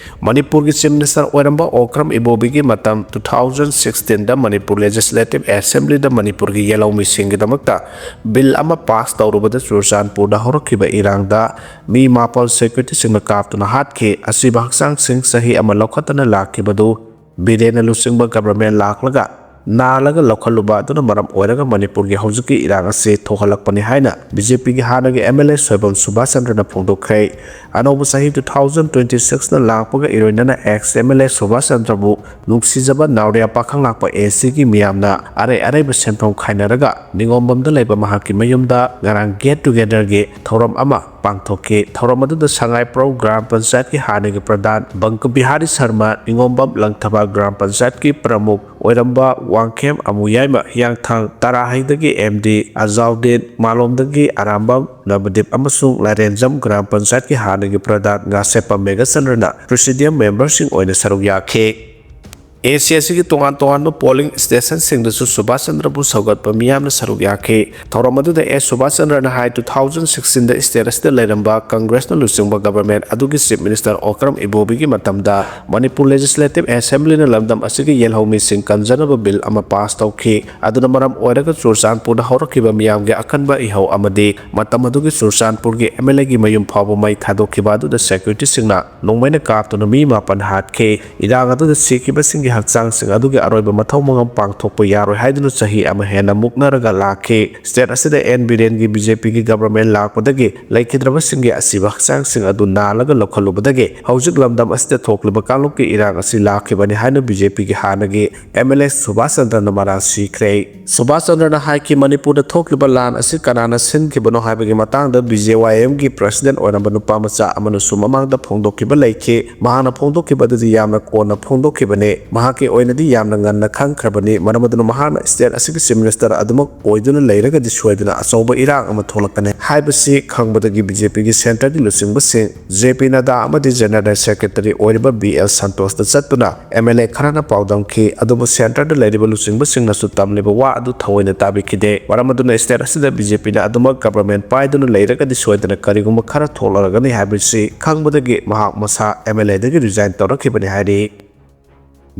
ꯃꯅꯤꯄꯨꯔꯒꯤ ꯆꯤꯐ ꯃꯤꯅꯤꯁꯇꯔ ꯑꯣꯏꯔꯝꯕ ꯑꯣꯀ꯭ꯔꯝ ꯏꯕꯣꯕꯤꯒꯤ ꯃꯇꯝ two thousand sixteenꯗ ꯃꯅꯤꯄꯨꯔ ꯂꯦꯖꯤꯁꯂꯦꯇꯤꯚ ꯑꯦꯁꯦꯝꯕ꯭ꯂꯤꯗ ꯃꯅꯤꯄꯨꯔꯒꯤ ꯌꯦꯜꯍꯧꯃꯤꯁꯤꯡꯒꯤꯗꯃꯛꯇ ꯕꯤꯜ ꯑꯃ ꯄꯥꯁ ꯇꯧꯔꯨꯕꯗ ꯆꯨꯔꯆꯥꯟꯄꯨꯔꯗ ꯍꯧꯔꯛꯈꯤꯕ ꯏꯔꯥꯡꯗ ꯃꯤ ꯃꯥꯄꯜ ꯁꯦꯀ꯭ꯌꯨꯔꯤꯇꯤꯁꯤꯡꯅ ꯀꯥꯞꯇꯨꯅ ꯍꯥꯠꯈꯤ꯫ ꯑꯁꯤꯕ ꯍꯛꯆꯥꯡꯁꯤꯡ ꯆꯍꯤ ꯑꯃ ꯂꯧꯈꯠꯇꯅ ꯂꯥꯛꯈꯤꯕꯗꯨ ꯕꯤꯔꯦꯟꯅ ꯂꯨꯆꯤꯡꯕ ꯒꯚꯔꯟꯃꯦꯟꯠ ꯂꯥꯛꯂꯒ ꯅꯥꯜꯂꯒ ꯂꯧꯈꯠꯂꯨꯕ ꯑꯗꯨꯅ ꯃꯔꯝ ꯑꯣꯏꯔꯒ ꯃꯅꯤꯄꯨꯔꯒꯤ ꯍꯧꯖꯤꯛꯀꯤ ꯏꯔꯥꯡ ꯑꯁꯤ ꯊꯣꯛꯍꯜꯂꯛꯄꯅꯤ ꯍꯥꯏꯅ ꯕꯤ ꯖꯦ ꯄꯤꯒꯤ ꯍꯥꯟꯅꯒꯤ ꯑꯦꯝ ꯑꯦꯜ ꯑꯦ ꯁꯣꯏꯕꯝ ꯁꯨꯕꯥꯁ ꯆꯟꯗ꯭ꯔꯅ ꯐꯣꯡꯗꯣꯛꯈ꯭ꯔꯦ꯫ ꯑꯅꯧꯕ ꯆꯍꯤ two thousand twenty sixꯅ ꯂꯥꯛꯄꯒ ꯏꯔꯣꯏꯅꯅ ꯑꯦꯛꯁ ꯑꯦꯝ ꯑꯦꯜ ꯑꯦ ꯁꯨꯕꯥꯁ ꯆꯟꯗ꯭ꯔꯕꯨ ꯅꯨꯡꯁꯤꯖꯕ ꯅꯥꯎꯔꯤꯌꯥ ꯄꯥꯈꯪꯂꯥꯛꯄ ꯑꯦ ꯁꯤꯒꯤ ꯃꯤꯌꯥꯝꯅ ꯑꯔꯩ ꯑꯔꯩꯕ ꯁꯦꯟꯐꯝ ꯈꯥꯏꯅꯔꯒ ꯅꯤꯉꯣꯝꯕꯝꯗ ꯂꯩꯕ ꯃꯍꯥꯛꯀꯤ ꯃꯌꯨꯝꯗ ꯉꯔꯥꯡ ꯒꯦꯠ ꯇꯨꯒꯦꯗꯔꯒꯤ ꯊꯧꯔꯝ ꯑꯃ ꯄꯥꯡꯊꯣꯛꯈꯤ꯫ ꯊꯧꯔꯝ ꯑꯗꯨꯗ ꯁꯉꯥꯏꯄ꯭ꯔꯧ ꯒ꯭ꯔꯥꯝ ꯄꯟꯆꯥꯌꯠꯀꯤ ꯍꯥꯟꯅꯒꯤ ꯄ꯭ꯔꯙꯥꯟ ꯕꯪꯀ ꯕꯤꯍꯥꯔꯤ ꯁꯔꯃ, ꯅꯤꯉꯣꯝꯕꯝ ꯂꯪꯊꯕꯥꯜ ꯒ꯭ꯔꯥꯝ ꯄꯟꯆꯥꯌꯠꯀꯤ ꯄ꯭ꯔꯃꯨꯈ ꯑꯣꯏꯔꯝꯕ ꯋꯥꯡꯈꯦꯝ ꯑꯃꯨꯌꯥꯏꯃ ꯍꯤꯌꯥꯡꯊꯥꯡ ꯇꯔꯥꯍꯩꯗꯒꯤ ꯑꯦꯝ ꯗꯤ ꯑꯖꯥꯎꯗꯤꯟ, ꯃꯥꯂꯣꯝꯗꯒꯤ ꯑꯔꯥꯝꯕꯝ ꯅꯕꯗꯤꯞ ꯑꯃꯁꯨꯡ ꯂꯥꯏꯔꯦꯟꯖꯝ ꯒ꯭ꯔꯥꯝ ꯄꯟꯆꯥꯌꯠꯀꯤ ꯍꯥꯟꯅꯒꯤ ꯄ꯭ꯔꯙꯥꯟ ꯉꯥꯁꯦꯞꯄ ꯃꯦꯘꯆꯟꯗ꯭ꯔꯅ ꯄ꯭ꯔꯤꯁꯤꯗꯤꯌꯝ ꯃꯦꯝꯕꯔꯁꯤꯡ ꯑꯣꯏꯅ ꯁꯔꯨꯛ ꯌꯥꯈꯤ꯫ ꯑꯦ ꯁꯤ ꯑꯁꯤꯒꯤ ꯇꯣꯉꯥꯟ ꯇꯣꯉꯥꯟꯕ polling stationꯁꯤꯡꯗꯁꯨ ꯁꯨꯕꯥꯁ ꯆꯟꯗ꯭ꯔ ꯕꯣꯁ ꯍꯧꯒꯠꯄ ꯃꯤꯌꯥꯝꯅ ꯁꯔꯨꯛ ꯌꯥꯈꯤ꯫ ꯊꯧꯔꯝ ꯑꯗꯨꯗ ꯑꯦꯁ ꯁꯨꯕꯥꯁ ꯆꯟꯗ꯭ꯔꯅ ꯍꯥꯏ, two thousand sixteenꯗ state ꯑꯁꯤꯗ ꯂꯩꯔꯝꯕ Congressꯅ ꯂꯨꯆꯤꯡꯕ government ꯑꯗꯨꯒꯤ chief minister ꯑꯣꯀ꯭ꯔꯝ ꯏꯕꯣꯕꯤꯒꯤ ꯃꯇꯝꯗ Manipur Legislative Assemblyꯅ ꯂꯝꯗꯝ ꯑꯁꯤꯒꯤ ꯌꯦꯜꯍꯧꯃꯤꯁꯤꯡ ꯀꯟꯖꯅꯕ bill ꯑꯃ pass ꯇꯧꯈꯤ꯫ ꯑꯗꯨꯅ ꯃꯔꯝ ꯑꯣꯏꯔꯒ ꯆꯨꯔꯆꯥꯟꯄꯨꯔꯗ ꯍꯧꯔꯛꯈꯤꯕ ꯃꯤꯌꯥꯝꯒꯤ ꯑꯀꯟꯕ ꯏꯍꯧ ꯑꯃꯗꯤ ꯃꯇꯝ ꯑꯗꯨꯒꯤ ꯆꯨꯔꯆꯥꯟꯄꯨꯔꯒꯤ MLAꯒꯤ ꯃꯌꯨꯝ ꯐꯥꯎꯕ ꯃꯩ ꯊꯥꯗꯣꯛꯈꯤꯕ ꯑꯗꯨꯗ securityꯁꯤꯡꯅ ꯅꯣꯡꯃꯩꯅ ꯀꯥꯞꯇꯨꯅ ꯃꯤ ꯃꯥꯄꯟ ꯍꯥꯠꯈꯤ꯫ ꯏꯔꯥꯡ ꯑꯗꯨꯗ ꯁꯤꯈꯤꯕꯁꯤꯡꯒꯤ ꯍꯛꯆꯥꯡꯁꯤꯡ ꯑꯗꯨꯒꯤ ꯑꯔꯣꯏꯕ ꯃꯊꯧ ꯃꯉꯝ ꯄꯥꯡꯊꯣꯛꯄ ꯌꯥꯔꯣꯏ ꯍꯥꯏꯗꯨꯅ ꯆꯍꯤ ꯑꯃ ꯍꯦꯟꯅ ꯃꯨꯛꯅꯔꯒ ꯂꯥꯛꯈꯤ꯫ State ꯑꯁꯤꯗ ꯑꯦꯟ ꯕꯤꯔꯦꯟꯒꯤ BJPꯒꯤ government ꯂꯥꯛꯄꯗꯒꯤ ꯂꯩꯈꯤꯗ꯭ꯔꯕꯁꯤꯡꯒꯤ ꯑꯁꯤꯕ ꯍꯛꯆꯥꯡꯁꯤꯡ ꯑꯗꯨ ꯅꯥꯜꯂꯒ ꯂꯧꯈꯠꯂꯨꯕꯗꯒꯤ ꯍꯧꯖꯤꯛ ꯂꯝꯗꯝ ꯑꯁꯤꯗ ꯊꯣꯛꯂꯤꯕ ꯀꯥꯡꯂꯨꯞꯀꯤ ꯏꯔꯥꯡ ꯑꯁꯤ ꯂꯥꯛꯈꯤꯕꯅꯤ ꯍꯥꯏꯅ BJPꯒꯤ ꯍꯥꯟꯅꯒꯤ MLA ꯁꯨꯕꯥꯁ ꯆꯟꯗ꯭ꯔꯅ ꯃꯔꯥꯜ ꯁꯤꯈ꯭ꯔꯦ꯫ ꯁꯨꯕꯥꯁ ꯆꯟꯗ꯭ꯔꯅ ꯍꯥꯏꯈꯤ, ꯃꯅꯤꯄꯨꯔꯗ ꯊꯣꯛꯂꯤꯕ ꯂꯥꯟ ꯑꯁꯤ ꯀꯅꯥꯅ ꯁꯤꯟꯈꯤꯕꯅꯣ ꯍꯥꯏꯕꯒꯤ ꯃꯇꯥꯡꯗ BJYMꯒꯤ president ꯑꯣꯏꯔꯝꯕ ꯅꯨꯄꯥ ꯃꯆꯥ ꯑꯃꯅꯁꯨ ꯃꯃꯥꯡꯗ ꯐꯣꯡꯗꯣꯛꯈꯤꯕ ꯂꯩꯈꯤ꯫ ꯃꯍꯥꯛꯅ ꯐꯣꯡꯗꯣꯛꯈꯤꯕ ꯑꯗꯨꯗꯤ ꯌꯥꯝꯅ ꯀꯣꯟꯅ ꯐꯣꯡꯗꯣꯛꯈꯤꯕꯅꯤ꯫ ꯃꯍꯥꯛꯀꯤ ꯑꯣꯏꯅꯗꯤ ꯌꯥꯝꯅ ꯉꯟꯅ ꯈꯪꯈ꯭ꯔꯕꯅꯤ꯫ ꯃꯔꯝ ꯑꯗꯨꯅ ꯃꯍꯥꯛꯅ state ꯑꯁꯤꯒꯤ chief minister ꯑꯗꯨꯃꯛ ꯑꯣꯏꯗꯨꯅ ꯂꯩꯔꯒꯗꯤ ꯁꯣꯏꯗꯅ ꯑꯆꯧꯕ ꯏꯔꯥꯡ ꯑꯃ ꯊꯣꯛꯂꯛꯀꯅꯤ ꯍꯥꯏꯕꯁꯤ ꯈꯪꯕꯗꯒꯤ BJPꯒꯤ centreꯒꯤ ꯂꯨꯆꯤꯡꯕꯁꯤꯡ JP ꯅꯗꯥ ꯑꯃꯗꯤ general secretary ꯑꯣꯏꯔꯤꯕ BL ꯁꯟꯇꯣꯁꯇ ꯆꯠꯇꯨꯅ MLA ꯈꯔꯅ ꯄꯥꯎꯗꯝꯈꯤ꯫ ꯑꯗꯨꯕꯨ centreꯗ ꯂꯩꯔꯤꯕ ꯂꯨꯆꯤꯡꯕꯁꯤꯡꯅꯁꯨ ꯇꯝꯂꯤꯕ ꯋꯥ ꯑꯗꯨ ꯊꯑꯣꯏꯅ ꯇꯥꯕꯤꯈꯤꯗꯦ꯫ ꯃꯔꯝ ꯑꯗꯨꯅ state ꯑꯁꯤꯗ BJPꯅ ꯑꯗꯨꯃꯛ government ꯄꯥꯏꯗꯨꯅ ꯂꯩꯔꯒꯗꯤ ꯁꯣꯏꯗꯅ ꯀꯔꯤꯒꯨꯝꯕ ꯈꯔ ꯊꯣꯛꯂꯔꯒꯅꯤ ꯍꯥꯏꯕꯁꯤ ꯈꯪꯕꯗꯒꯤ ꯃꯍꯥꯛ ꯃꯁꯥ MLAꯗꯒꯤ resign ꯇꯧꯔꯛꯈꯤꯕꯅꯤ ꯍꯥꯏꯔꯤ꯫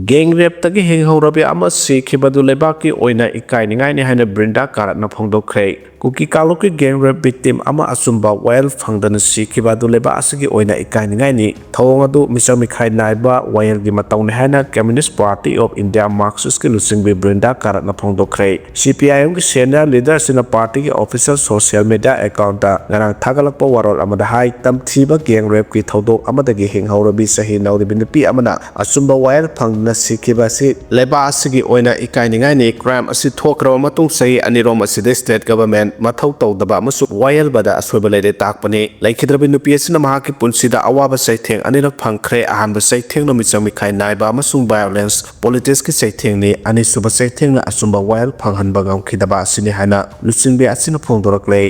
Gang rapeꯇꯒꯤ ꯍꯤꯡꯍꯧꯔꯕꯤ ꯑꯃ ꯁꯤꯈꯤꯕꯗꯨ ꯂꯩꯕꯥꯛꯀꯤ ꯑꯣꯏꯅ ꯏꯀꯥꯏꯅꯤꯡꯉꯥꯏꯅꯤ ꯍꯥꯏꯅ ꯕ꯭ꯔꯤꯟꯗꯥ ꯀꯥꯔꯠꯅ ꯐꯣꯡꯗꯣꯛꯈ꯭ꯔꯦ꯫ ꯀꯨꯀꯤ ꯀꯥꯡꯂꯨꯞꯀꯤ gang rape victim ꯑꯃ ꯑꯆꯨꯝꯕ ꯋꯥꯌꯦꯜ ꯐꯪꯗꯅ ꯁꯤꯈꯤꯕ ꯑꯗꯨ ꯂꯩꯕꯥꯛ ꯑꯁꯤꯒꯤ ꯑꯣꯏꯅ ꯏꯀꯥꯏꯅꯤꯡꯉꯥꯏꯅꯤ꯫ ꯊꯧꯑꯣꯡ ꯑꯗꯨ ꯃꯤꯆꯪ ꯃꯤꯈꯥꯏ ꯅꯥꯏꯕ ꯋꯥꯌꯦꯜꯒꯤ ꯃꯇꯧꯅꯤ ꯍꯥꯏꯅ Communist Party of India Marxistꯀꯤ ꯂꯨꯆꯤꯡꯕꯤ ꯕ꯭ꯔꯤꯟꯗꯥ ꯀꯥꯔꯠꯅ ꯐꯣꯡꯗꯣꯛꯈ꯭ꯔꯦ꯫ CPIMꯒꯤ senior leader ꯑꯁꯤꯅ partyꯒꯤ official social media accountꯇ ꯉꯔꯥꯡ ꯊꯥꯒꯠꯂꯛꯄ ꯋꯥꯔꯣꯜ ꯑꯃꯗ ꯍꯥꯏ, ꯇꯝꯊꯤꯕ gang rapeꯀꯤ ꯊꯧꯗꯣꯛ ꯑꯃꯗꯒꯤ ꯍꯤꯡꯍꯧꯔꯕꯤ ꯆꯍꯤ ꯅꯧꯔꯤꯕꯤ ꯅꯨꯄꯤ ꯑꯃꯅ ꯑꯆꯨꯝꯕ ꯋꯥꯌꯦꯜ ꯐꯪꯗꯅ ꯁꯤꯈꯤꯕ ꯑꯁꯤ ꯂꯩꯕꯥꯛ ꯑꯁꯤꯒꯤ ꯑꯣꯏꯅ ꯏꯀꯥꯏꯅꯤꯡꯉꯥꯏꯅꯤ꯫ Crime ꯑꯁꯤ ꯊꯣꯛꯈ꯭ꯔꯕ ꯃꯇꯨꯡ ꯆꯍꯤ ꯑꯅꯤꯔꯣꯝ ꯑꯁꯤꯗ state government ꯃꯊꯧ ꯇꯧꯗꯕ ꯑꯃꯁꯨꯡ ꯋꯥꯌꯦꯜꯕꯗ ꯑꯁꯣꯏꯕ ꯂꯩꯔꯦ ꯇꯥꯛꯄꯅꯤ꯫ ꯂꯩꯈꯤꯗ꯭ꯔꯕꯤ ꯅꯨꯄꯤ ꯑꯁꯤꯅ ꯃꯍꯥꯛꯀꯤ ꯄꯨꯟꯁꯤꯗ ꯑꯋꯥꯕ ꯆꯩꯊꯦꯡ ꯑꯅꯤꯔꯛ ꯐꯪꯈ꯭ꯔꯦ꯫ ꯑꯍꯥꯟꯕ ꯆꯩꯊꯦꯡꯅ ꯃꯤꯆꯪ ꯃꯤꯈꯥꯏ ꯅꯥꯏꯕ ꯑꯃꯁꯨꯡ violence politicsꯀꯤ ꯆꯩꯊꯦꯡꯅꯤ꯫ ꯑꯅꯤꯁꯨꯕ ꯆꯩꯊꯦꯡꯅ ꯑꯆꯨꯝꯕ ꯋꯥꯌꯦꯜ ꯐꯪꯍꯟꯕ ꯉꯝꯈꯤꯗꯕ ꯑꯁꯤꯅꯤ ꯍꯥꯏꯅ ꯂꯨꯆꯤꯡꯕꯤ ꯑꯁꯤꯅ ꯐꯣꯡꯗꯣꯔꯛꯂꯦ꯫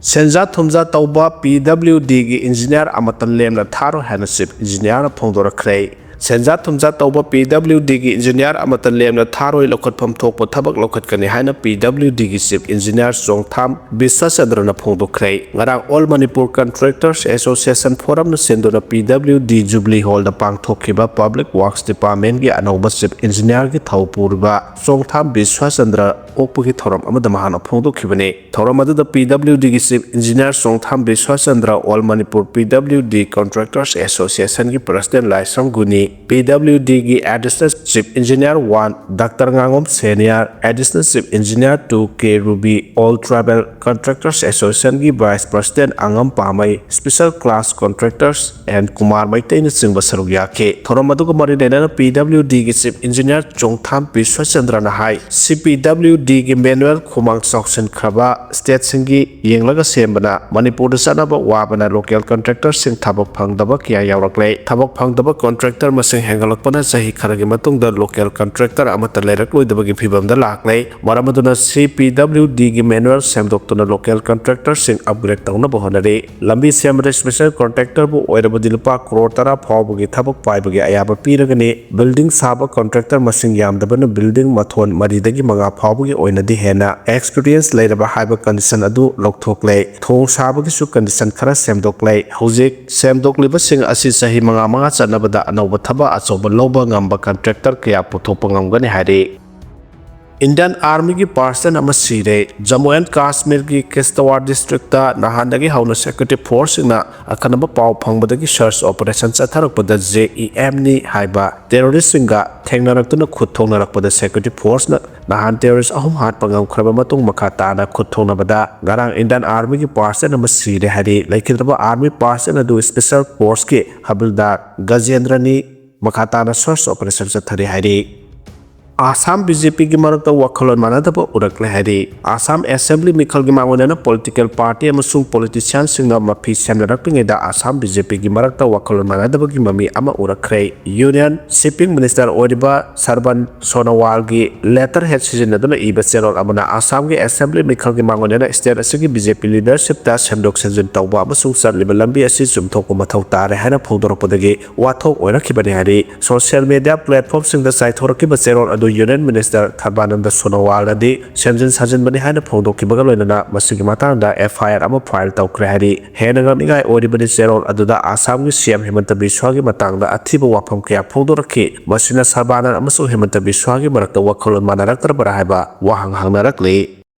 ꯁꯦꯟꯖꯥ ꯊꯨꯝꯖꯥ ꯇꯧꯕ PWDꯒꯤ engineer ꯑꯃꯠꯇ ꯂꯦꯝꯅ ꯊꯥꯔꯣꯏ ꯍꯥꯏꯅ chief engineerꯅ ꯐꯣꯡꯗꯣꯔꯛꯈ꯭ꯔꯦ꯫ ꯁꯦꯟꯖꯥ ꯊꯨꯝꯖꯥ ꯇꯧꯕ ꯄꯤ ꯗꯕ꯭ꯂꯤꯎ ꯗꯤꯒꯤ ꯏꯟꯖꯤꯅꯤꯌꯥꯔ ꯑꯃꯠꯇ ꯂꯦꯝꯅ ꯊꯥꯔꯣꯏ, ꯂꯧꯈꯠꯐꯝ ꯊꯣꯛꯄ ꯊꯕꯛ ꯂꯧꯈꯠꯀꯅꯤ ꯍꯥꯏꯅ ꯄꯤ ꯗꯕ꯭ꯂꯤꯎ ꯗꯤꯒꯤ ꯆꯤꯐ ꯏꯟꯖꯤꯅꯤꯌꯥꯔ ꯆꯣꯡꯊꯥꯝ ꯕꯤꯁ꯭ꯋꯥꯆꯟꯗ꯭ꯔꯅ ꯐꯣꯡꯗꯣꯛꯈ꯭ꯔꯦ꯫ ꯉꯔꯥꯡ ꯑꯣꯜ ꯃꯅꯤꯄꯨꯔ ꯀꯟꯇ꯭ꯔꯦꯛꯇꯔꯁ ꯑꯦꯁꯣꯁꯤꯌꯦꯁꯟ ꯐꯣꯔꯝꯅ ꯁꯤꯟꯗꯨꯅ ꯄꯤ ꯗꯕ꯭ꯂꯤꯎ ꯗꯤ ꯖꯨꯕꯤꯂꯤ ꯍꯣꯜꯗ ꯄꯥꯡꯊꯣꯛꯈꯤꯕ ꯄꯕ꯭ꯂꯤꯛ ꯋꯥꯔꯛꯁ ꯗꯤꯄꯥꯔꯠꯃꯦꯟꯒꯤ ꯑꯅꯧꯕ ꯆꯤꯐ ꯏꯟꯖꯤꯅꯤꯌꯥꯔꯒꯤ ꯊꯧ ꯄꯨꯔꯤꯕ ꯆꯣꯡꯊꯥꯝ ꯕꯤꯁ꯭ꯋꯥꯆꯟꯗ꯭ꯔ ꯑꯣꯛꯄꯒꯤ ꯊꯧꯔꯝ ꯑꯃꯗ ꯃꯍꯥꯛꯅ ꯐꯣꯡꯗꯣꯛꯈꯤꯕꯅꯤ꯫ ꯊꯧꯔꯝ ꯑꯗꯨꯗ ꯄꯤ ꯗꯕ꯭ꯂꯤꯎ ꯗꯤꯒꯤ chief engineer Chongtham Biswachandra, all Manipur P W D contractors ꯑꯦꯁꯣꯁꯤꯌꯦꯁꯟꯒꯤ president Laishram Guni, P W ꯗꯤꯒꯤ additional chief engineer one doctor ꯉꯥꯉꯣꯝ ꯁꯦꯅꯤꯌꯥꯔ, additional chief engineer two K Ruby, all tribal contractors ꯑꯦꯁꯣꯁꯤꯌꯦꯁꯟꯒꯤ ꯚꯥꯏꯁ ꯄ꯭ꯔꯁꯤꯗꯦꯟ ꯑꯉꯝ Pamei, special class contractors N Kumar ꯃꯩꯇꯩꯅꯆꯤꯡꯕ ꯁꯔꯨꯛ ꯌꯥꯈꯤ꯫ ꯊꯧꯔꯝ ꯑꯗꯨꯒ ꯃꯔꯤ ꯂꯩꯅꯅ ꯄꯤ ꯗꯕ꯭ꯂꯤꯎ ꯗꯤꯒꯤ ꯆꯤꯐ ꯏꯟꯖꯤꯅꯤꯌꯥꯔ ꯆꯣꯡꯊꯥꯝ ꯕꯤꯁ꯭ꯋꯥꯆꯟꯗ꯭ꯔꯅ ꯍꯥꯏ, ꯁꯤ ꯄꯤ ꯗꯕ꯭ꯂꯤꯎ ꯗꯤꯒꯤ ꯃꯦꯅꯨꯋꯦꯜ ꯈꯨꯃꯥꯡ ꯆꯥꯎꯁꯤꯟꯈ꯭ꯔꯕ ꯁ꯭ꯇꯦꯠꯁꯤꯡꯒꯤ ꯌꯦꯡꯂꯒ ꯁꯦꯝꯕꯅ ꯃꯅꯤꯄꯨꯔꯗ ꯆꯠꯅꯕ ꯋꯥꯕꯅ ꯂꯣꯀꯦꯜ ꯀꯟꯇ꯭ꯔꯦꯛꯇꯔꯁꯤꯡ ꯊꯕꯛ ꯐꯪꯗꯕ ꯀꯌꯥ ꯌꯥꯎꯔꯛꯂꯦ꯫ ꯊꯕꯛ ꯐꯪꯗꯕ ꯀꯟꯇ꯭ꯔꯦꯛꯇꯔ ꯃꯁꯤꯡ ꯍꯦꯟꯒꯠꯂꯛꯄꯅ ꯆꯍꯤ ꯈꯔꯒꯤ ꯃꯇꯨꯡꯗ ꯂꯣꯀꯦꯜ ꯀꯟꯇ꯭ꯔꯦꯛꯇꯔ ꯑꯃꯠꯇ ꯂꯩꯔꯛꯂꯣꯏꯗꯕꯒꯤ ꯐꯤꯚꯝꯗ ꯂꯥꯛꯂꯦ꯫ ꯃꯔꯝ ꯑꯗꯨꯅ ꯁꯤ P W ꯗꯤꯒꯤ manual ꯁꯦꯝꯗꯣꯛꯇꯨꯅ local ꯀꯟꯇ꯭ꯔꯦꯛꯇꯔꯁꯤꯡ upgrade ꯇꯧꯅꯕ ꯍꯣꯠꯅꯔꯤ꯫ ꯂꯝꯕꯤ ꯁꯦꯝꯕꯗ ꯁ꯭ꯄꯦꯁꯦꯜ ꯀꯟꯇ꯭ꯔꯦꯛꯇꯔꯕꯨ ꯑꯣꯏꯔꯕꯗꯤ ꯂꯨꯄꯥ ꯀ꯭ꯔꯣꯔ ꯇꯔꯥ ꯐꯥꯎꯕꯒꯤ ꯊꯕꯛ ꯄꯥꯏꯕꯒꯤ ꯑꯌꯥꯕ ꯄꯤꯔꯒꯅꯤ꯫ ꯕꯤꯜꯗꯤꯡ ꯁꯥꯕ ꯀꯟꯇ꯭ꯔꯦꯛꯇꯔ ꯃꯁꯤꯡ ꯌꯥꯝꯗꯕꯅ ꯕꯤꯜꯗꯤꯡ ꯃꯊꯣꯟ ꯃꯔꯤꯗꯒꯤ ꯃꯉꯥ ꯐꯥꯎꯕꯒꯤ ꯑꯣꯏꯅꯗꯤ ꯍꯦꯟꯅ ꯑꯦꯛꯁꯄꯤꯔꯤꯌꯦꯟꯁ ꯂꯩꯔꯕ ꯍꯥꯏꯕ ꯀꯟꯗꯤꯁꯟ ꯑꯗꯨ ꯂꯧꯊꯣꯛꯂꯦ꯫ ꯊꯣꯡ ꯁꯥꯕꯒꯤꯁꯨ ꯀꯟꯗꯤꯁꯟ ꯈꯔ ꯁꯦꯝꯗꯣꯛꯂꯦ꯫ ꯍꯧꯖꯤꯛ ꯁꯦꯝꯗꯣꯛꯂꯤꯕꯁꯤꯡ ꯑꯁꯤ ꯆꯍꯤ ꯃꯉꯥ ꯃꯉꯥ ꯆꯠꯅꯕꯗ ꯑꯅꯧꯕ ꯊꯕꯛ ꯑꯆꯧꯕ ꯂꯧꯕ ꯉꯝꯕ ꯀꯟꯇ꯭ꯔꯦꯛꯇꯔ ꯀꯌꯥ ꯄꯨꯊꯣꯛꯄ ꯉꯝꯒꯅꯤ ꯍꯥꯏꯔꯤ꯫ ꯏꯟꯗꯤꯌꯟ ꯑꯥꯔꯃꯤꯒꯤ ꯄꯥꯔꯁꯟ ꯑꯃ ꯁꯤꯔꯦ꯫ ꯖꯝꯃꯨ ꯑꯦꯟ ꯀꯥꯁꯃꯤꯔꯒꯤ ꯀꯤꯁꯇꯋꯥꯔ ꯗꯤꯁꯇ꯭ꯔꯤꯛꯇ ꯅꯍꯥꯟꯗꯒꯤ ꯍꯧꯅ ꯁꯦꯀ꯭ꯌꯨꯔꯤꯇꯤ ꯐꯣꯔꯁꯁꯤꯡꯅ ꯑꯈꯟꯅꯕ ꯄꯥꯎ ꯐꯪꯕꯗꯒꯤ ꯁꯔꯆ ꯑꯣꯄꯔꯦꯁꯟ ꯆꯠꯊꯔꯛꯄꯗ ꯖꯦ ꯏ ꯑꯦꯝꯅꯤ ꯍꯥꯏꯕ ꯇꯦꯔꯣꯔꯤꯁ꯭ꯠꯁꯤꯡꯒ ꯊꯦꯡꯅꯔꯛꯇꯨꯅ ꯈꯨꯠ ꯊꯣꯛꯅꯔꯛꯄꯗ ꯁꯦꯀ꯭ꯌꯨꯔꯤꯇꯤ ꯐꯣꯔꯁꯅ ꯅꯍꯥꯟ ꯇꯦꯔꯣꯔꯤꯁ꯭ꯠ ꯑꯍꯨꯝ ꯍꯥꯠꯄ ꯉꯝꯈ꯭ꯔꯕ ꯃꯇꯨꯡ ꯃꯈꯥ ꯇꯥꯅ ꯈꯨꯠ ꯊꯣꯛꯅꯕꯗ ꯉꯔꯥꯡ ꯏꯟꯗꯤꯌꯟ ꯑꯥꯔꯃꯤꯒꯤ ꯄꯥꯔꯁꯟ ꯑꯃ ꯁꯤꯔꯦ ꯍꯥꯏꯔꯤ꯫ ꯂꯩꯈꯤꯗ꯭ꯔꯕ ꯑꯥꯔꯃꯤ ꯄꯥꯔꯁꯟ ꯑꯗꯨ ꯁ꯭ꯄꯦꯁꯦꯜ ꯐꯣꯔꯁꯀꯤ ꯍꯕꯤꯜꯗꯥꯔ ꯒꯖꯦꯟꯗ꯭ꯔꯅꯤ꯫ ꯃꯈꯥ ꯇꯥꯅ ꯁꯔꯆ ꯑꯣꯄꯔꯦꯁꯟ ꯆꯠꯊꯔꯤ ꯍꯥꯏꯔꯤ꯫ ꯑꯁꯥꯝ ꯕꯤ ꯖꯦ ꯄꯤꯒꯤ ꯃꯔꯛꯇ ꯋꯥꯈꯜꯂꯣꯟ ꯃꯥꯟꯅꯗꯕ ꯎꯔꯛꯂꯦ ꯍꯥꯏꯔꯤ꯫ ꯑꯁꯥꯝ ꯑꯦꯁꯦꯝꯕ꯭ꯂꯤ ꯃꯤꯈꯜꯒꯤ ꯃꯥꯡꯑꯣꯏꯅꯅ ꯄꯣꯂꯤꯇꯤꯀꯦꯜ ꯄꯥꯔꯇꯤ ꯑꯃꯁꯨꯡ ꯄꯣꯂꯤꯇꯤꯁꯤꯌꯥꯟꯁꯤꯡꯅ ꯃꯐꯤ ꯁꯦꯝꯅꯔꯛꯂꯤꯉꯩꯗ ꯑꯁꯥꯝ ꯕꯤ ꯖꯦ ꯄꯤꯒꯤ ꯃꯔꯛꯇ ꯋꯥꯈꯜꯂꯣꯟ ꯃꯥꯟꯅꯗꯕꯒꯤ ꯃꯃꯤ ꯑꯃ ꯎꯔꯛꯈ꯭ꯔꯦ꯫ ꯌꯨꯅꯤꯌꯟ ꯁꯤꯄꯤꯡ ꯃꯤꯅꯤꯁꯇꯔ ꯑꯣꯏꯔꯤꯕ ꯁꯔꯕꯟ ꯁꯣꯅꯣꯋꯥꯜꯒꯤ ꯂꯦꯇꯔ ꯍꯦꯗ ꯁꯤꯖꯤꯟꯅꯗꯨꯅ ꯏꯕ ꯆꯦꯔꯣꯜ ꯑꯃꯅ ꯑꯁꯥꯝꯒꯤ ꯑꯦꯁꯦꯝꯕ꯭ꯂꯤ ꯃꯤꯈꯜꯒꯤ ꯃꯥꯡꯑꯣꯏꯅꯅ ꯁ꯭ꯇꯦꯠ ꯑꯁꯤꯒꯤ ꯕꯤ ꯖꯦ ꯄꯤ ꯂꯤꯗꯔꯁꯤꯞꯇ ꯁꯦꯝꯗꯣꯛ ꯁꯦꯝꯖꯤꯟ ꯇꯧꯕ ꯑꯃꯁꯨꯡ ꯆꯠꯂꯤꯕ ꯂꯝꯕꯤ ꯑꯁꯤ ꯆꯨꯝꯊꯣꯛꯄ ꯃꯊꯧ ꯇꯥꯔꯦ ꯍꯥꯏꯅ ꯐꯣꯡꯗꯣꯔꯛꯄꯗꯒꯤ ꯋꯥꯊꯣꯛ ꯑꯣꯏꯔꯛꯈꯤꯕꯅꯤ ꯍꯥꯏꯔꯤ꯫ ꯁꯣꯁꯤꯌꯦꯜ ꯃꯤꯗꯤꯌꯥ ꯄ꯭ꯂꯦꯠꯐꯣꯔꯝꯁꯤꯡꯗ ꯆꯥꯏꯊꯣꯔꯛꯈꯤꯕ ꯆꯦꯔꯣꯜ ꯑꯗꯨ ꯌꯨꯅꯤꯌꯟ ꯃꯤꯅꯤꯁꯇꯔ ꯊꯔꯕꯥꯅꯟꯗ ꯁꯣꯅꯣꯋꯥꯜꯅꯗꯤ ꯁꯦꯝꯖꯤꯟ ꯁꯥꯖꯤꯟꯕꯅꯤ ꯍꯥꯏꯅ ꯐꯣꯡꯗꯣꯛꯈꯤꯕꯒ ꯂꯣꯏꯅꯅ ꯃꯁꯤꯒꯤ ꯃꯇꯥꯡꯗ ꯑꯦꯐ ꯑꯥꯏ ꯑꯥꯔ ꯑꯃ ꯐꯥꯏꯜ ꯇꯧꯈ꯭ꯔꯦ ꯍꯥꯏꯔꯤ꯫ ꯍꯦꯟꯅ ꯉꯛꯅꯤꯡꯉꯥꯏ ꯑꯣꯏꯔꯤꯕꯗꯤ ꯆꯦꯔꯣꯜ ꯑꯗꯨꯗ ꯑꯁꯥꯝꯒꯤ ꯁꯤ ꯑꯦꯝ ꯍꯤꯃꯟꯇ ꯕꯤꯁ꯭ꯋꯥꯒꯤ ꯃꯇꯥꯡꯗ ꯑꯊꯤꯕ ꯋꯥꯐꯝ ꯀꯌꯥ ꯐꯣꯡꯗꯣꯔꯛꯈꯤ꯫ ꯃꯁꯤꯅ ꯁꯔꯕꯥꯅꯟ ꯑꯃꯁꯨꯡ ꯍꯤꯃꯟꯇ ꯕꯤꯁ꯭ꯋꯥꯒꯤ ꯃꯔꯛꯇ ꯋꯥꯈꯜꯂꯣꯟ ꯃꯥꯟꯅꯔꯛꯇ꯭ꯔꯕ꯭ꯔꯥ ꯍꯥꯏꯕ ꯋꯥꯍꯪ ꯍꯪꯅꯔꯛꯂꯤ꯫